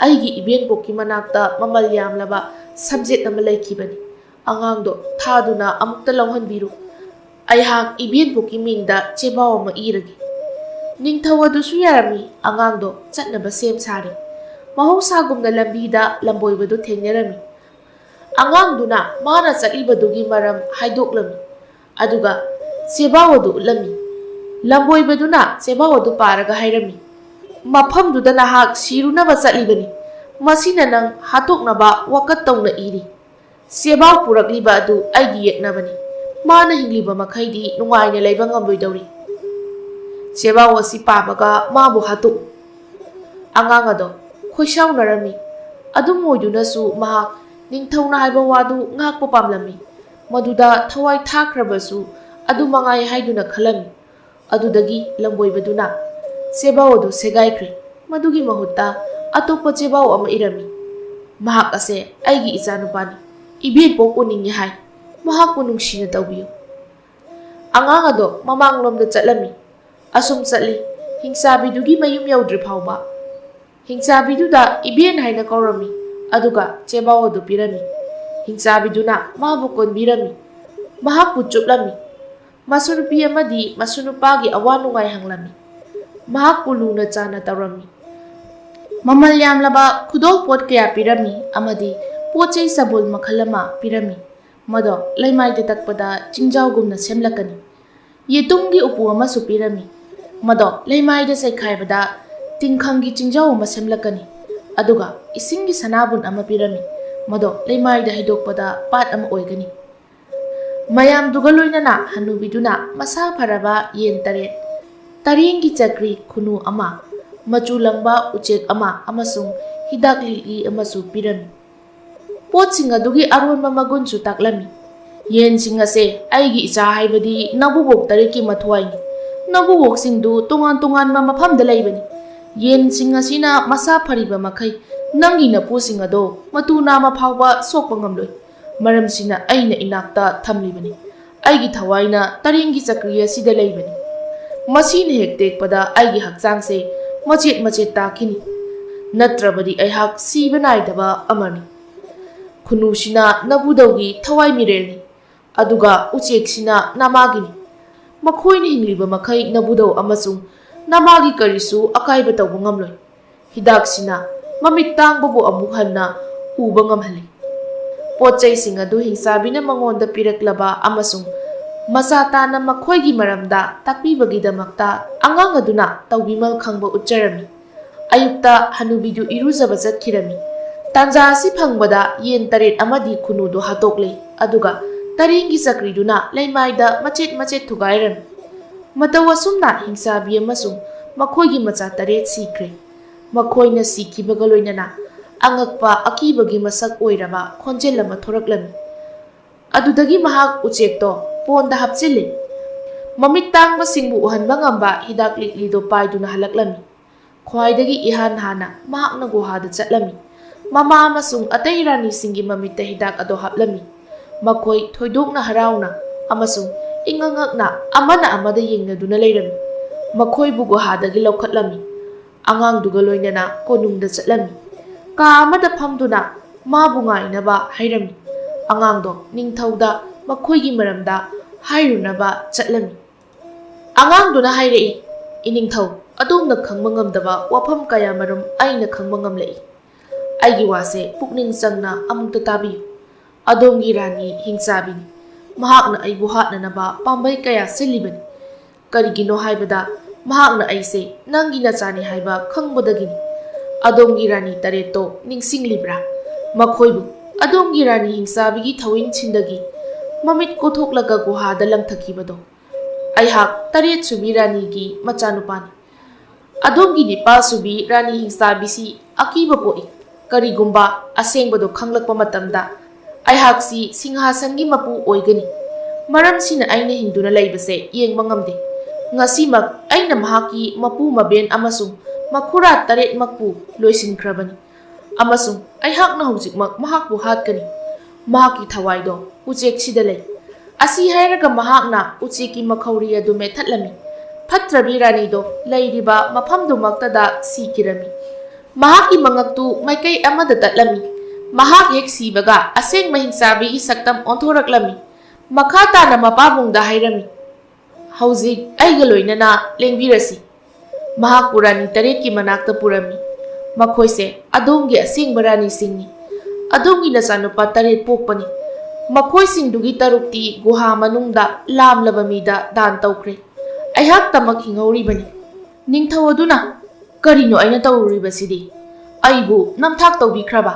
"ꯑꯩꯒꯤ ꯏꯕꯦꯟꯕꯣꯛꯀꯤ ꯃꯅꯥꯛꯇ ꯃꯃꯜ ꯌꯥꯝꯂꯕ ꯁꯝꯖꯦꯠ ꯑꯃ ꯂꯩꯈꯤꯕꯅꯤ꯫ ꯑꯉꯥꯡꯗꯣ ꯊꯥꯗꯨꯅ ꯑꯃꯨꯛꯇ ꯂꯧꯍꯟꯕꯤꯔꯨ꯫ ꯑꯩꯍꯥꯛ ꯏꯕꯦꯟꯕꯣꯛꯀꯤ ꯃꯤꯡꯗ ꯆꯦꯕꯥꯎ ꯑꯃ ꯏꯔꯒꯦ꯫" ꯅꯤꯡꯊꯧ ꯑꯗꯨꯁꯨ ꯌꯥꯔꯝꯃꯤ꯫ ꯑꯉꯥꯡꯗꯣ ꯆꯠꯅꯕ ꯁꯦꯝ ꯁꯥꯔꯦ꯫ ꯃꯍꯧꯁꯥꯒꯨꯝꯅ ꯂꯝꯕꯤꯗ ꯂꯝꯕꯣꯏꯕꯗꯨ ꯊꯦꯡꯅꯔꯝꯃꯤ꯫ ꯑꯉꯥꯡꯗꯨꯅ ꯃꯥꯅ ꯆꯠꯂꯤꯕꯗꯨꯒꯤ ꯃꯔꯝ ꯍꯥꯏꯗꯣꯛꯂꯝꯃꯤ꯫ ꯑꯗꯨꯒ ꯆꯦꯕꯥꯎ ꯑꯗꯨ ꯎꯠꯂꯝꯃꯤ꯫ ꯂꯝꯕꯣꯏꯕꯗꯨꯅ ꯆꯦꯕꯥꯎ ꯑꯗꯨ ꯄꯥꯔꯒ ꯍꯥꯏꯔꯝꯃꯤ, "ꯃꯐꯝꯗꯨꯗ ꯅꯍꯥꯛ ꯁꯤꯔꯨꯅꯕ ꯆꯠꯂꯤꯕꯅꯤ꯫ ꯃꯁꯤꯅ ꯅꯪ ꯍꯥꯠꯇꯣꯛꯅꯕ ꯋꯥꯀꯠ ꯇꯧꯅ ꯏꯔꯤ꯫ ꯆꯦꯕꯥꯎ ꯄꯨꯔꯛꯂꯤꯕ ꯑꯗꯨ ꯑꯩꯒꯤ ꯌꯦꯛꯅꯕꯅꯤ꯫ ꯃꯥꯅ ꯍꯤꯡꯂꯤꯕ ꯃꯈꯩꯗꯤ ꯅꯨꯡꯉꯥꯏꯅ ꯂꯩꯕ ꯉꯝꯂꯣꯏꯗꯧꯔꯤ꯫" ꯆꯦꯕꯥꯎ ꯑꯁꯤ ꯄꯥꯕꯒ ꯃꯥꯕꯨ ꯍꯥꯠꯇꯣꯛꯎ꯫ ꯑꯉꯥꯡ ꯑꯗꯣ ꯈꯣꯏꯁꯥꯎꯅꯔꯝꯃꯤ꯫ ꯑꯗꯨꯝ ꯑꯣꯏꯗꯨꯅꯁꯨ ꯃꯍꯥꯛ ꯅꯤꯡꯊꯧꯅ ꯍꯥꯏꯕ ꯋꯥꯗꯨ ꯉꯥꯛꯄ ꯄꯥꯝꯂꯝꯃꯤ꯫ ꯃꯗꯨꯗ ꯊꯋꯥꯏ ꯊꯥꯈ꯭ꯔꯕꯁꯨ ꯑꯗꯨ ꯃꯉꯥꯏ ꯍꯥꯏꯗꯨꯅ ꯈꯜꯂꯝꯃꯤ꯫ ꯑꯗꯨꯗꯒꯤ ꯂꯝꯕꯣꯏꯕꯗꯨꯅ ꯆꯦꯕꯥꯎ ꯑꯗꯨ ꯁꯦꯒꯥꯏꯈ꯭ꯔꯦ꯫ ꯃꯗꯨꯒꯤ ꯃꯍꯨꯠꯇ ꯑꯇꯣꯞꯄ ꯆꯦꯕꯥꯎ ꯑꯃ ꯏꯔꯝꯃꯤ꯫ "ꯃꯍꯥꯛ ꯑꯁꯦ ꯑꯩꯒꯤ ꯏꯆꯥꯅꯨꯄꯥꯅꯤ꯫ ꯏꯕꯦꯟꯄꯣꯛ ꯎꯅꯤꯡꯉꯤ ꯍꯥꯏ꯫ ꯃꯍꯥꯛꯄꯨ ꯅꯨꯡꯁꯤꯅ ꯇꯧꯕꯤꯌꯨ꯫" ꯑꯉꯥꯡ ꯑꯗꯣ ꯃꯃꯥꯡꯂꯣꯝꯗ ꯆꯠꯂꯝꯃꯤ꯫ ꯑꯁꯨꯝ ꯆꯠꯂꯤ꯫ ꯍꯤꯡꯆꯥꯕꯤꯗꯨꯒꯤ ꯃꯌꯨꯝ ꯌꯧꯗ꯭ꯔꯤ ꯐꯥꯎꯕ ꯍꯤꯡꯆꯥꯕꯤꯗꯨꯗ "ꯏꯕꯦꯟ" ꯍꯥꯏꯅ ꯀꯧꯔꯝꯃꯤ꯫ ꯑꯗꯨꯒ ꯆꯦꯕꯥꯎ ꯑꯗꯨ ꯄꯤꯔꯝꯃꯤ꯫ ꯍꯤꯡꯆꯥꯕꯤꯗꯨꯅ ꯃꯥꯕꯨ ꯀꯣꯟꯕꯤꯔꯝꯃꯤ꯫ ꯃꯍꯥꯛꯄꯨ ꯆꯨꯞꯂꯝꯃꯤ꯫ ꯃꯁꯨ ꯅꯨꯄꯤ ꯑꯃꯗꯤ ꯃꯁꯨ ꯅꯨꯄꯥꯒꯤ ꯑꯋꯥ ꯅꯨꯡꯉꯥꯏ ꯍꯪꯂꯝꯃꯤ꯫ ꯃꯍꯥꯛꯄꯨ ꯂꯨꯅ ꯆꯥꯅ ꯇꯧꯔꯝꯃꯤ꯫ ꯃꯃꯜ ꯌꯥꯝꯂꯕ ꯈꯨꯗꯣꯜ ꯄꯣꯠ ꯀꯌꯥ ꯄꯤꯔꯝꯃꯤ ꯑꯃꯗꯤ ꯄꯣꯠ ꯆꯩ ꯆꯕꯣꯜ ꯃꯈꯜ ꯑꯃ ꯄꯤꯔꯝꯃꯤ꯫ ꯃꯗꯣ ꯂꯩꯃꯥꯏꯗ ꯇꯛꯄꯗ ꯆꯤꯡꯖꯥꯎꯒꯨꯝꯅ ꯁꯦꯝꯂꯛꯀꯅꯤ꯫ ꯌꯦꯇꯨꯝꯒꯤ ꯎꯄꯨ ꯑꯃꯁꯨ ꯄꯤꯔꯝꯃꯤ꯫ ꯃꯗꯣ ꯂꯩꯃꯥꯏꯗ ꯆꯩꯈꯥꯏꯕꯗ ꯇꯤꯡꯈꯪꯒꯤ ꯆꯤꯡꯖꯥꯎ ꯑꯃ ꯁꯦꯝꯂꯛꯀꯅꯤ꯫ ꯑꯗꯨꯒ ꯏꯁꯤꯡꯒꯤ ꯁꯅꯥꯕꯨꯟ ꯑꯃ ꯄꯤꯔꯝꯃꯤ꯫ ꯃꯗꯣ ꯂꯩꯃꯥꯏꯗ ꯍꯩꯗꯣꯛꯄꯗ ꯄꯥꯠ ꯑꯃ ꯑꯣꯏꯒꯅꯤ꯫ ꯃꯌꯥꯝꯗꯨꯒ ꯂꯣꯏꯅꯅ ꯍꯅꯨꯕꯤꯗꯨꯅ ꯃꯁꯥ ꯐꯔꯕ ꯌꯦꯟ ꯇꯔꯦꯠ, ꯇꯔꯦꯡꯒꯤ ꯆꯀ꯭ꯔꯤ ꯈꯨꯅꯨ ꯑꯃ, ꯃꯆꯨ ꯂꯪꯕ ꯎꯆꯦꯛ ꯑꯃ ꯑꯃꯁꯨꯡ ꯍꯤꯗꯥꯛ ꯂꯤꯛꯂꯤ ꯑꯃꯁꯨ ꯄꯤꯔꯝꯃꯤ꯫ ꯄꯣꯠꯁꯤꯡ ꯑꯗꯨꯒꯤ ꯑꯔꯣꯟꯕ ꯃꯒꯨꯟꯁꯨ ꯇꯥꯛꯂꯝꯃꯤ꯫ "ꯌꯦꯟꯁꯤꯡ ꯑꯁꯦ ꯑꯩꯒꯤ ꯏꯆꯥ ꯍꯥꯏꯕꯗꯤ ꯅꯕꯨꯕꯣꯛ ꯇꯔꯦꯠꯀꯤ ꯃꯊ꯭ꯋꯥꯏꯅꯤ꯫ ꯅꯕꯨꯕꯣꯛꯁꯤꯡꯗꯨ ꯇꯣꯉꯥꯟ ꯇꯣꯉꯥꯟꯕ ꯃꯐꯝꯗ ꯂꯩꯕꯅꯤ꯫ ꯌꯦꯟꯁꯤꯡ ꯑꯁꯤꯅ ꯃꯁꯥ ꯐꯔꯤꯕ ꯃꯈꯩ ꯅꯪꯒꯤ ꯅꯄꯨꯁꯤꯡ ꯑꯗꯣ ꯃꯇꯨ ꯅꯥꯝꯃ ꯐꯥꯎꯕ ꯁꯣꯛꯄ ꯉꯝꯂꯣꯏ꯫ ꯃꯔꯝꯁꯤꯅ ꯑꯩꯅ ꯏꯅꯥꯛꯇ ꯊꯝꯂꯤꯕꯅꯤ꯫ ꯑꯩꯒꯤ ꯊꯋꯥꯏꯅ ꯇꯔꯦꯡꯒꯤ ꯆꯀ꯭ꯔꯤ ꯑꯁꯤꯗ ꯂꯩꯕꯅꯤ꯫ ꯃꯁꯤꯅ ꯍꯦꯛ ꯇꯦꯛꯄꯗ ꯑꯩꯒꯤ ꯍꯛꯆꯥꯡꯁꯦ ꯃꯆꯦꯠ ꯃꯆꯦꯠ ꯇꯥꯈꯤꯅꯤ꯫ ꯅꯠꯇ꯭ꯔꯕꯗꯤ ꯑꯩꯍꯥꯛ ꯁꯤꯕ ꯅꯥꯏꯗꯕ ꯑꯃꯅꯤ꯫ ꯈꯨꯅꯨꯁꯤꯅ ꯅꯕꯨꯙꯧꯒꯤ ꯊꯋꯥꯏ ꯃꯤꯔꯦꯜꯅꯤ, ꯑꯗꯨꯒ ꯎꯆꯦꯛꯁꯤꯅ ꯅꯃꯥꯒꯤꯅꯤ꯫ ꯃꯈꯣꯏꯅ ꯍꯤꯡꯂꯤꯕ ꯃꯈꯩ ꯅꯕꯨꯙꯧ ꯑꯃꯁꯨꯡ ꯅꯃꯥꯒꯤ ꯀꯔꯤꯁꯨ ꯑꯀꯥꯏꯕ ꯇꯧꯕ ꯉꯝꯂꯣꯏ꯫ ꯍꯤꯗꯥꯛꯁꯤꯅ ꯃꯃꯤꯠ ꯇꯥꯡꯕꯕꯨ ꯑꯃꯨꯛ ꯍꯟꯅ ꯎꯕ ꯉꯝꯍꯜꯂꯤ꯫ ꯄꯣꯠ ꯆꯩꯁꯤꯡ ꯑꯗꯨ ꯍꯤꯡꯆꯥꯕꯤꯅ ꯃꯉꯣꯟꯗ ꯄꯤꯔꯛꯂꯕ ꯑꯃꯁꯨꯡ ꯃꯆꯥ ꯇꯥꯅ ꯃꯈꯣꯏꯒꯤ ꯃꯔꯝꯗ ꯇꯥꯛꯄꯤꯕꯒꯤꯗꯃꯛꯇ ꯑꯉꯥꯡ ꯑꯗꯨꯅ ꯇꯧꯕꯤꯃꯜ ꯈꯪꯕ ꯎꯠꯆꯔꯝꯃꯤ꯫ ꯑꯌꯨꯛꯇ ꯍꯅꯨꯕꯤꯗꯨ ꯏꯔꯨꯖꯕ ꯆꯠꯈꯤꯔꯝꯃꯤ꯫ ꯇꯥꯟꯖꯥ ꯑꯁꯤ ꯐꯪꯕꯗ ꯌꯦꯟ ꯇꯔꯦꯠ ꯑꯃꯗꯤ ꯈꯨꯅꯨꯗꯨ ꯍꯥꯠꯇꯣꯛꯂꯦ, ꯑꯗꯨꯒ ꯇꯔꯦꯡꯒꯤ ꯆꯀ꯭ꯔꯤꯗꯨꯅ ꯂꯩꯃꯥꯏꯗ ꯃꯆꯦꯠ ꯃꯆꯦꯠ ꯊꯨꯒꯥꯏꯔꯝꯃꯤ꯫ ꯃꯇꯧ ꯑꯁꯨꯝꯅ ꯍꯤꯡꯆꯥꯕꯤ ꯑꯃꯁꯨꯡ ꯃꯈꯣꯏꯒꯤ ꯃꯆꯥ ꯇꯔꯦꯠ ꯁꯤꯈ꯭ꯔꯦ꯫ ꯃꯈꯣꯏꯅ ꯁꯤꯈꯤꯕꯒ ꯂꯣꯏꯅꯅ ꯑꯉꯛꯄ ꯑꯀꯤꯕꯒꯤ ꯃꯁꯛ ꯑꯣꯏꯔꯕ ꯈꯣꯟꯖꯦꯜ ꯑꯃ ꯊꯣꯔꯛꯂꯝꯃꯤ꯫ ꯑꯗꯨꯗꯒꯤ ꯃꯍꯥꯛ ꯎꯆꯦꯛꯇꯣ ꯄꯣꯟꯗ ꯍꯥꯞꯆꯤꯜꯂꯤ꯫ ꯃꯃꯤꯠ ꯇꯥꯡꯕꯁꯤꯡꯕꯨ ꯎꯍꯟꯕ ꯉꯝꯕ ꯍꯤꯗꯥꯛ ꯂꯤꯛꯂꯤꯗꯣ ꯄꯥꯏꯗꯨꯅ ꯍꯜꯂꯛꯂꯝꯃꯤ꯫ ꯈ꯭ꯋꯥꯏꯗꯒꯤ ꯏꯍꯥꯟ ꯍꯥꯟꯅ ꯃꯍꯥꯛꯅ ꯒꯨꯍꯥꯗ ꯆꯠꯂꯝꯃꯤ꯫ ꯃꯃꯥ ꯑꯃꯁꯨꯡ ꯑꯇꯩ ꯔꯥꯅꯤꯁꯤꯡꯒꯤ ꯃꯃꯤꯠꯇ ꯍꯤꯗꯥꯛ ꯑꯗꯣ ꯍꯥꯞꯂꯝꯃꯤ꯫ ꯃꯈꯣꯏ ꯊꯣꯏꯗꯣꯛꯅ ꯍꯔꯥꯎꯅ ꯑꯃꯁꯨꯡ ꯏꯉꯛꯉꯛꯅ ꯑꯃꯅ ꯑꯃꯗ ꯌꯦꯡꯅꯗꯨꯅ ꯂꯩꯔꯝꯃꯤ꯫ ꯃꯈꯣꯏꯕꯨ ꯒꯨꯍꯥꯗꯒꯤ ꯂꯧꯈꯠꯂꯝꯃꯤ꯫ ꯑꯉꯥꯡꯗꯨꯒ ꯂꯣꯏꯅꯅ ꯀꯣꯅꯨꯡꯗ ꯆꯠꯂꯝꯃꯤ꯫ ꯀꯥ ꯑꯃꯗ ꯐꯝꯗꯨꯅ ꯃꯥꯕꯨ ꯉꯥꯏꯅꯕ ꯍꯥꯏꯔꯝꯃꯤ꯫ ꯑꯉꯥꯡꯗꯣ ꯅꯤꯡꯊꯧꯗ ꯃꯈꯣꯏꯒꯤ ꯃꯔꯝꯗ ꯍꯥꯏꯔꯨꯅꯕ ꯆꯠꯂꯝꯃꯤ꯫ ꯑꯉꯥꯡꯗꯨꯅ ꯍꯥꯏꯔꯛꯏ, "ꯏꯅꯤꯡꯊꯧ, ꯑꯗꯣꯝꯅ ꯈꯪꯕ ꯉꯝꯗꯕ ꯋꯥꯐꯝ ꯀꯌꯥꯃꯔꯨꯝ ꯑꯩꯅ ꯈꯪꯕ ꯉꯝꯂꯛꯏ꯫ ꯑꯩꯒꯤ ꯋꯥꯁꯦ ꯄꯨꯛꯅꯤꯡ ꯆꯪꯅ ꯑꯃꯨꯛꯇ ꯇꯥꯕꯤꯌꯨ꯫ ꯑꯗꯣꯝꯒꯤ ꯔꯥꯅꯤ ꯍꯤꯡꯆꯥꯕꯤꯅꯤ꯫ ꯃꯍꯥꯛꯅ ꯑꯩꯕꯨ ꯍꯥꯠꯅꯅꯕ ꯄꯥꯝꯕꯩ ꯀꯌꯥ ꯁꯤꯜꯂꯤꯕꯅꯤ꯫ ꯀꯔꯤꯒꯤꯅꯣ ꯍꯥꯏꯕꯗ ꯃꯍꯥꯛꯅ ꯑꯩꯁꯦ ꯅꯪꯒꯤ ꯅꯆꯥꯅꯤ ꯍꯥꯏꯕ ꯈꯪꯕꯗꯒꯤꯅꯤ꯫ ꯑꯗꯣꯝꯒꯤ ꯔꯥꯅꯤ ꯇꯔꯦꯠꯇꯣ ꯅꯤꯡꯁꯤꯡꯂꯤꯕ꯭ꯔꯥ? ꯃꯈꯣꯏꯕꯨ ꯑꯗꯣꯝꯒꯤ ꯔꯥꯅꯤ ꯍꯤꯡꯆꯥꯕꯤꯒꯤ ꯊꯧꯋꯤꯟꯁꯤꯟꯗꯒꯤ ꯃꯃꯤꯠ ꯀꯣꯊꯣꯛꯂꯒ ꯒꯨꯍꯥꯗ ꯂꯪꯊꯈꯤꯕꯗꯣ꯫ ꯑꯩꯍꯥꯛ ꯇꯔꯦꯠ ꯁꯨꯕꯤ ꯔꯥꯅꯤꯒꯤ ꯃꯆꯥꯅꯨꯄꯥꯅꯤ꯫ ꯑꯗꯣꯝꯒꯤ ꯅꯤꯄꯥꯜ ꯁꯨꯕꯤ ꯔꯥꯅꯤ ꯍꯤꯡꯆꯥꯕꯤꯁꯤ ꯑꯀꯤꯕ ꯄꯣꯛꯏ꯫ ꯀꯔꯤꯒꯨꯝꯕ ꯑꯁꯦꯡꯕꯗꯨ ꯈꯪꯂꯛꯄ ꯃꯇꯝꯗ ꯑꯩꯍꯥꯛꯁꯤ ꯁꯤꯡꯍꯥꯁꯟꯒꯤ ꯃꯄꯨ ꯑꯣꯏꯒꯅꯤ꯫ ꯃꯔꯝꯁꯤꯅ ꯑꯩꯅ ꯍꯤꯡꯗꯨꯅ ꯂꯩꯕꯁꯦ ꯌꯦꯡꯕ ꯉꯝꯗꯦ꯫ ꯉꯁꯤꯃꯛ ꯑꯩꯅ ꯃꯍꯥꯛꯀꯤ ꯃꯄꯨ ꯃꯕꯦꯟ ꯑꯃꯁꯨꯡ ꯃꯈꯨꯔꯥ ꯇꯔꯦꯠꯃꯛꯄꯨ ꯂꯣꯏꯁꯤꯟꯈ꯭ꯔꯕꯅꯤ꯫ ꯑꯃꯁꯨꯡ ꯑꯩꯍꯥꯛꯅ ꯍꯧꯖꯤꯛꯃꯛ ꯃꯍꯥꯛꯄꯨ ꯍꯥꯠꯀꯅꯤ꯫ ꯃꯍꯥꯛꯀꯤ ꯊꯋꯥꯏꯗꯣ ꯎꯆꯦꯛꯁꯤꯗ ꯂꯩ꯫ ꯑꯁꯤ ꯍꯥꯏꯔꯒ ꯃꯍꯥꯛꯅ ꯎꯆꯦꯛꯀꯤ ꯃꯈꯧꯔꯤ ꯑꯗꯨ ꯃꯦꯠꯊꯠꯂꯝꯃꯤ꯫ ꯐꯠꯇ꯭ꯔꯕꯤ ꯔꯥꯅꯤꯗꯣ ꯂꯩꯔꯤꯕ ꯃꯐꯝꯗꯨꯃꯛꯇꯗ ꯁꯤꯈꯤꯔꯝꯃꯤ꯫ ꯃꯍꯥꯛꯀꯤ ꯃꯉꯛꯇꯨ ꯃꯥꯏꯀꯩ ꯑꯃꯗ ꯇꯠꯂꯝꯃꯤ꯫ ꯃꯍꯥꯛ ꯍꯦꯛ ꯁꯤꯕꯒ ꯑꯁꯦꯡꯕ ꯍꯤꯡꯆꯥꯕꯤꯒꯤ ꯁꯛꯇꯝ ꯑꯣꯟꯊꯣꯔꯛꯂꯝꯃꯤ꯫ ꯃꯈꯥ ꯇꯥꯅ ꯃꯄꯥꯕꯨꯡꯗ ꯍꯥꯏꯔꯝꯃꯤ, "ꯍꯧꯖꯤꯛ ꯑꯩꯒ ꯂꯣꯏꯅꯅ ꯂꯦꯡꯕꯤꯔꯁꯤ꯫ ꯃꯍꯥꯛꯄꯨ ꯔꯥꯅꯤ ꯇꯔꯦꯠꯀꯤ ꯃꯅꯥꯛꯇ ꯄꯨꯔꯝꯃꯤ꯫ "ꯃꯈꯣꯏꯁꯦ ꯑꯗꯣꯝꯒꯤ ꯑꯁꯦꯡꯕ ꯔꯥꯅꯤꯁꯤꯡꯅꯤ꯫ ꯑꯗꯣꯝꯒꯤ ꯅꯆꯥꯅꯨꯄꯥ ꯇꯔꯦꯠ ꯄꯣꯛꯄꯅꯤ꯫ ꯃꯈꯣꯏꯁꯤꯡꯗꯨꯒꯤ ꯇꯔꯨꯛꯇꯤ ꯒꯨꯍꯥ ꯃꯅꯨꯡꯗ ꯂꯥꯝꯂꯕ ꯃꯤꯗ ꯗꯥꯟ ꯇꯧꯈ꯭ꯔꯦ꯫ ꯑꯩꯍꯥꯛꯇꯃꯛ ꯍꯤꯡꯍꯧꯔꯤꯕꯅꯤ꯫" ꯅꯤꯡꯊꯧ ꯑꯗꯨꯅ, "ꯀꯔꯤꯅꯣ ꯑꯩꯅ ꯇꯧꯔꯨꯔꯤꯕꯁꯤꯗꯤ? ꯑꯩꯕꯨ ꯅꯝꯊꯥꯛ ꯇꯧꯕꯤꯈ꯭ꯔꯕ?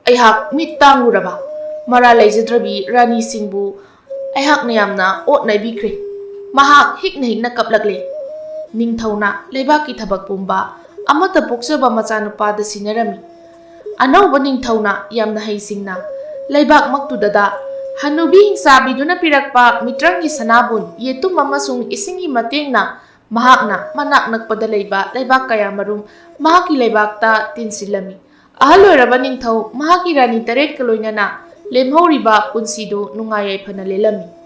ꯑꯩꯍꯥꯛ ꯃꯤꯠ ꯇꯥꯡꯂꯨꯔꯕ, ꯃꯔꯥ ꯂꯩꯖꯗ꯭ꯔꯕꯤ ꯔꯥꯅꯤꯁꯤꯡꯕꯨ ꯑꯩꯍꯥꯛꯅ ꯌꯥꯝꯅ ꯑꯣꯠ ꯅꯩꯕꯤꯈ꯭ꯔꯦ꯫" ꯃꯍꯥꯛ ꯍꯤꯛꯅ ꯍꯤꯛꯅ ꯀꯞꯂꯛꯂꯦ꯫ ꯅꯤꯡꯊꯧꯅ ꯂꯩꯕꯥꯛꯀꯤ ꯊꯕꯛ ꯄꯨꯝꯕ ꯑꯃꯠꯇ ꯄꯣꯛꯆꯕ ꯃꯆꯥꯅꯨꯄꯥꯗ ꯁꯤꯟꯅꯔꯝꯃꯤ꯫ ꯑꯅꯧꯕ ꯅꯤꯡꯊꯧꯅ ꯌꯥꯝꯅ ꯍꯩꯁꯤꯡꯅ ꯂꯩꯕꯥꯛꯃꯛꯇꯨꯗ ꯍꯅꯨꯕꯤ ꯍꯤꯡꯆꯥꯕꯤꯗꯨꯅ ꯄꯤꯔꯛꯄ ꯃꯤꯇ꯭ꯔꯪꯒꯤ ꯁꯅꯥꯕꯨꯟ, ꯌꯦꯇꯨꯝ ꯑꯃꯁꯨꯡ ꯏꯁꯤꯡꯒꯤ ꯃꯇꯦꯡꯅ ꯃꯍꯥꯛꯅ ꯃꯅꯥꯛ ꯅꯛꯄꯗ ꯂꯩꯕ ꯂꯩꯕꯥꯛ ꯀꯌꯥꯃꯔꯨꯝ ꯃꯍꯥꯛꯀꯤ ꯂꯩꯕꯥꯛꯇ ꯇꯤꯟꯁꯤꯜꯂꯝꯃꯤ꯫ ꯑꯍꯜ ꯑꯣꯏꯔꯕ ꯅꯤꯡꯊꯧ ꯃꯍꯥꯛꯀꯤ ꯔꯥꯅꯤ ꯇꯔꯦꯠꯀ ꯂꯣꯏꯅꯅ ꯂꯦꯝꯍꯧꯔꯤꯕ ꯄꯨꯟꯁꯤꯗꯨ ꯅꯨꯡꯉꯥꯏ ꯌꯥꯏꯐꯅ ꯂꯦꯜꯂꯝꯃꯤ꯫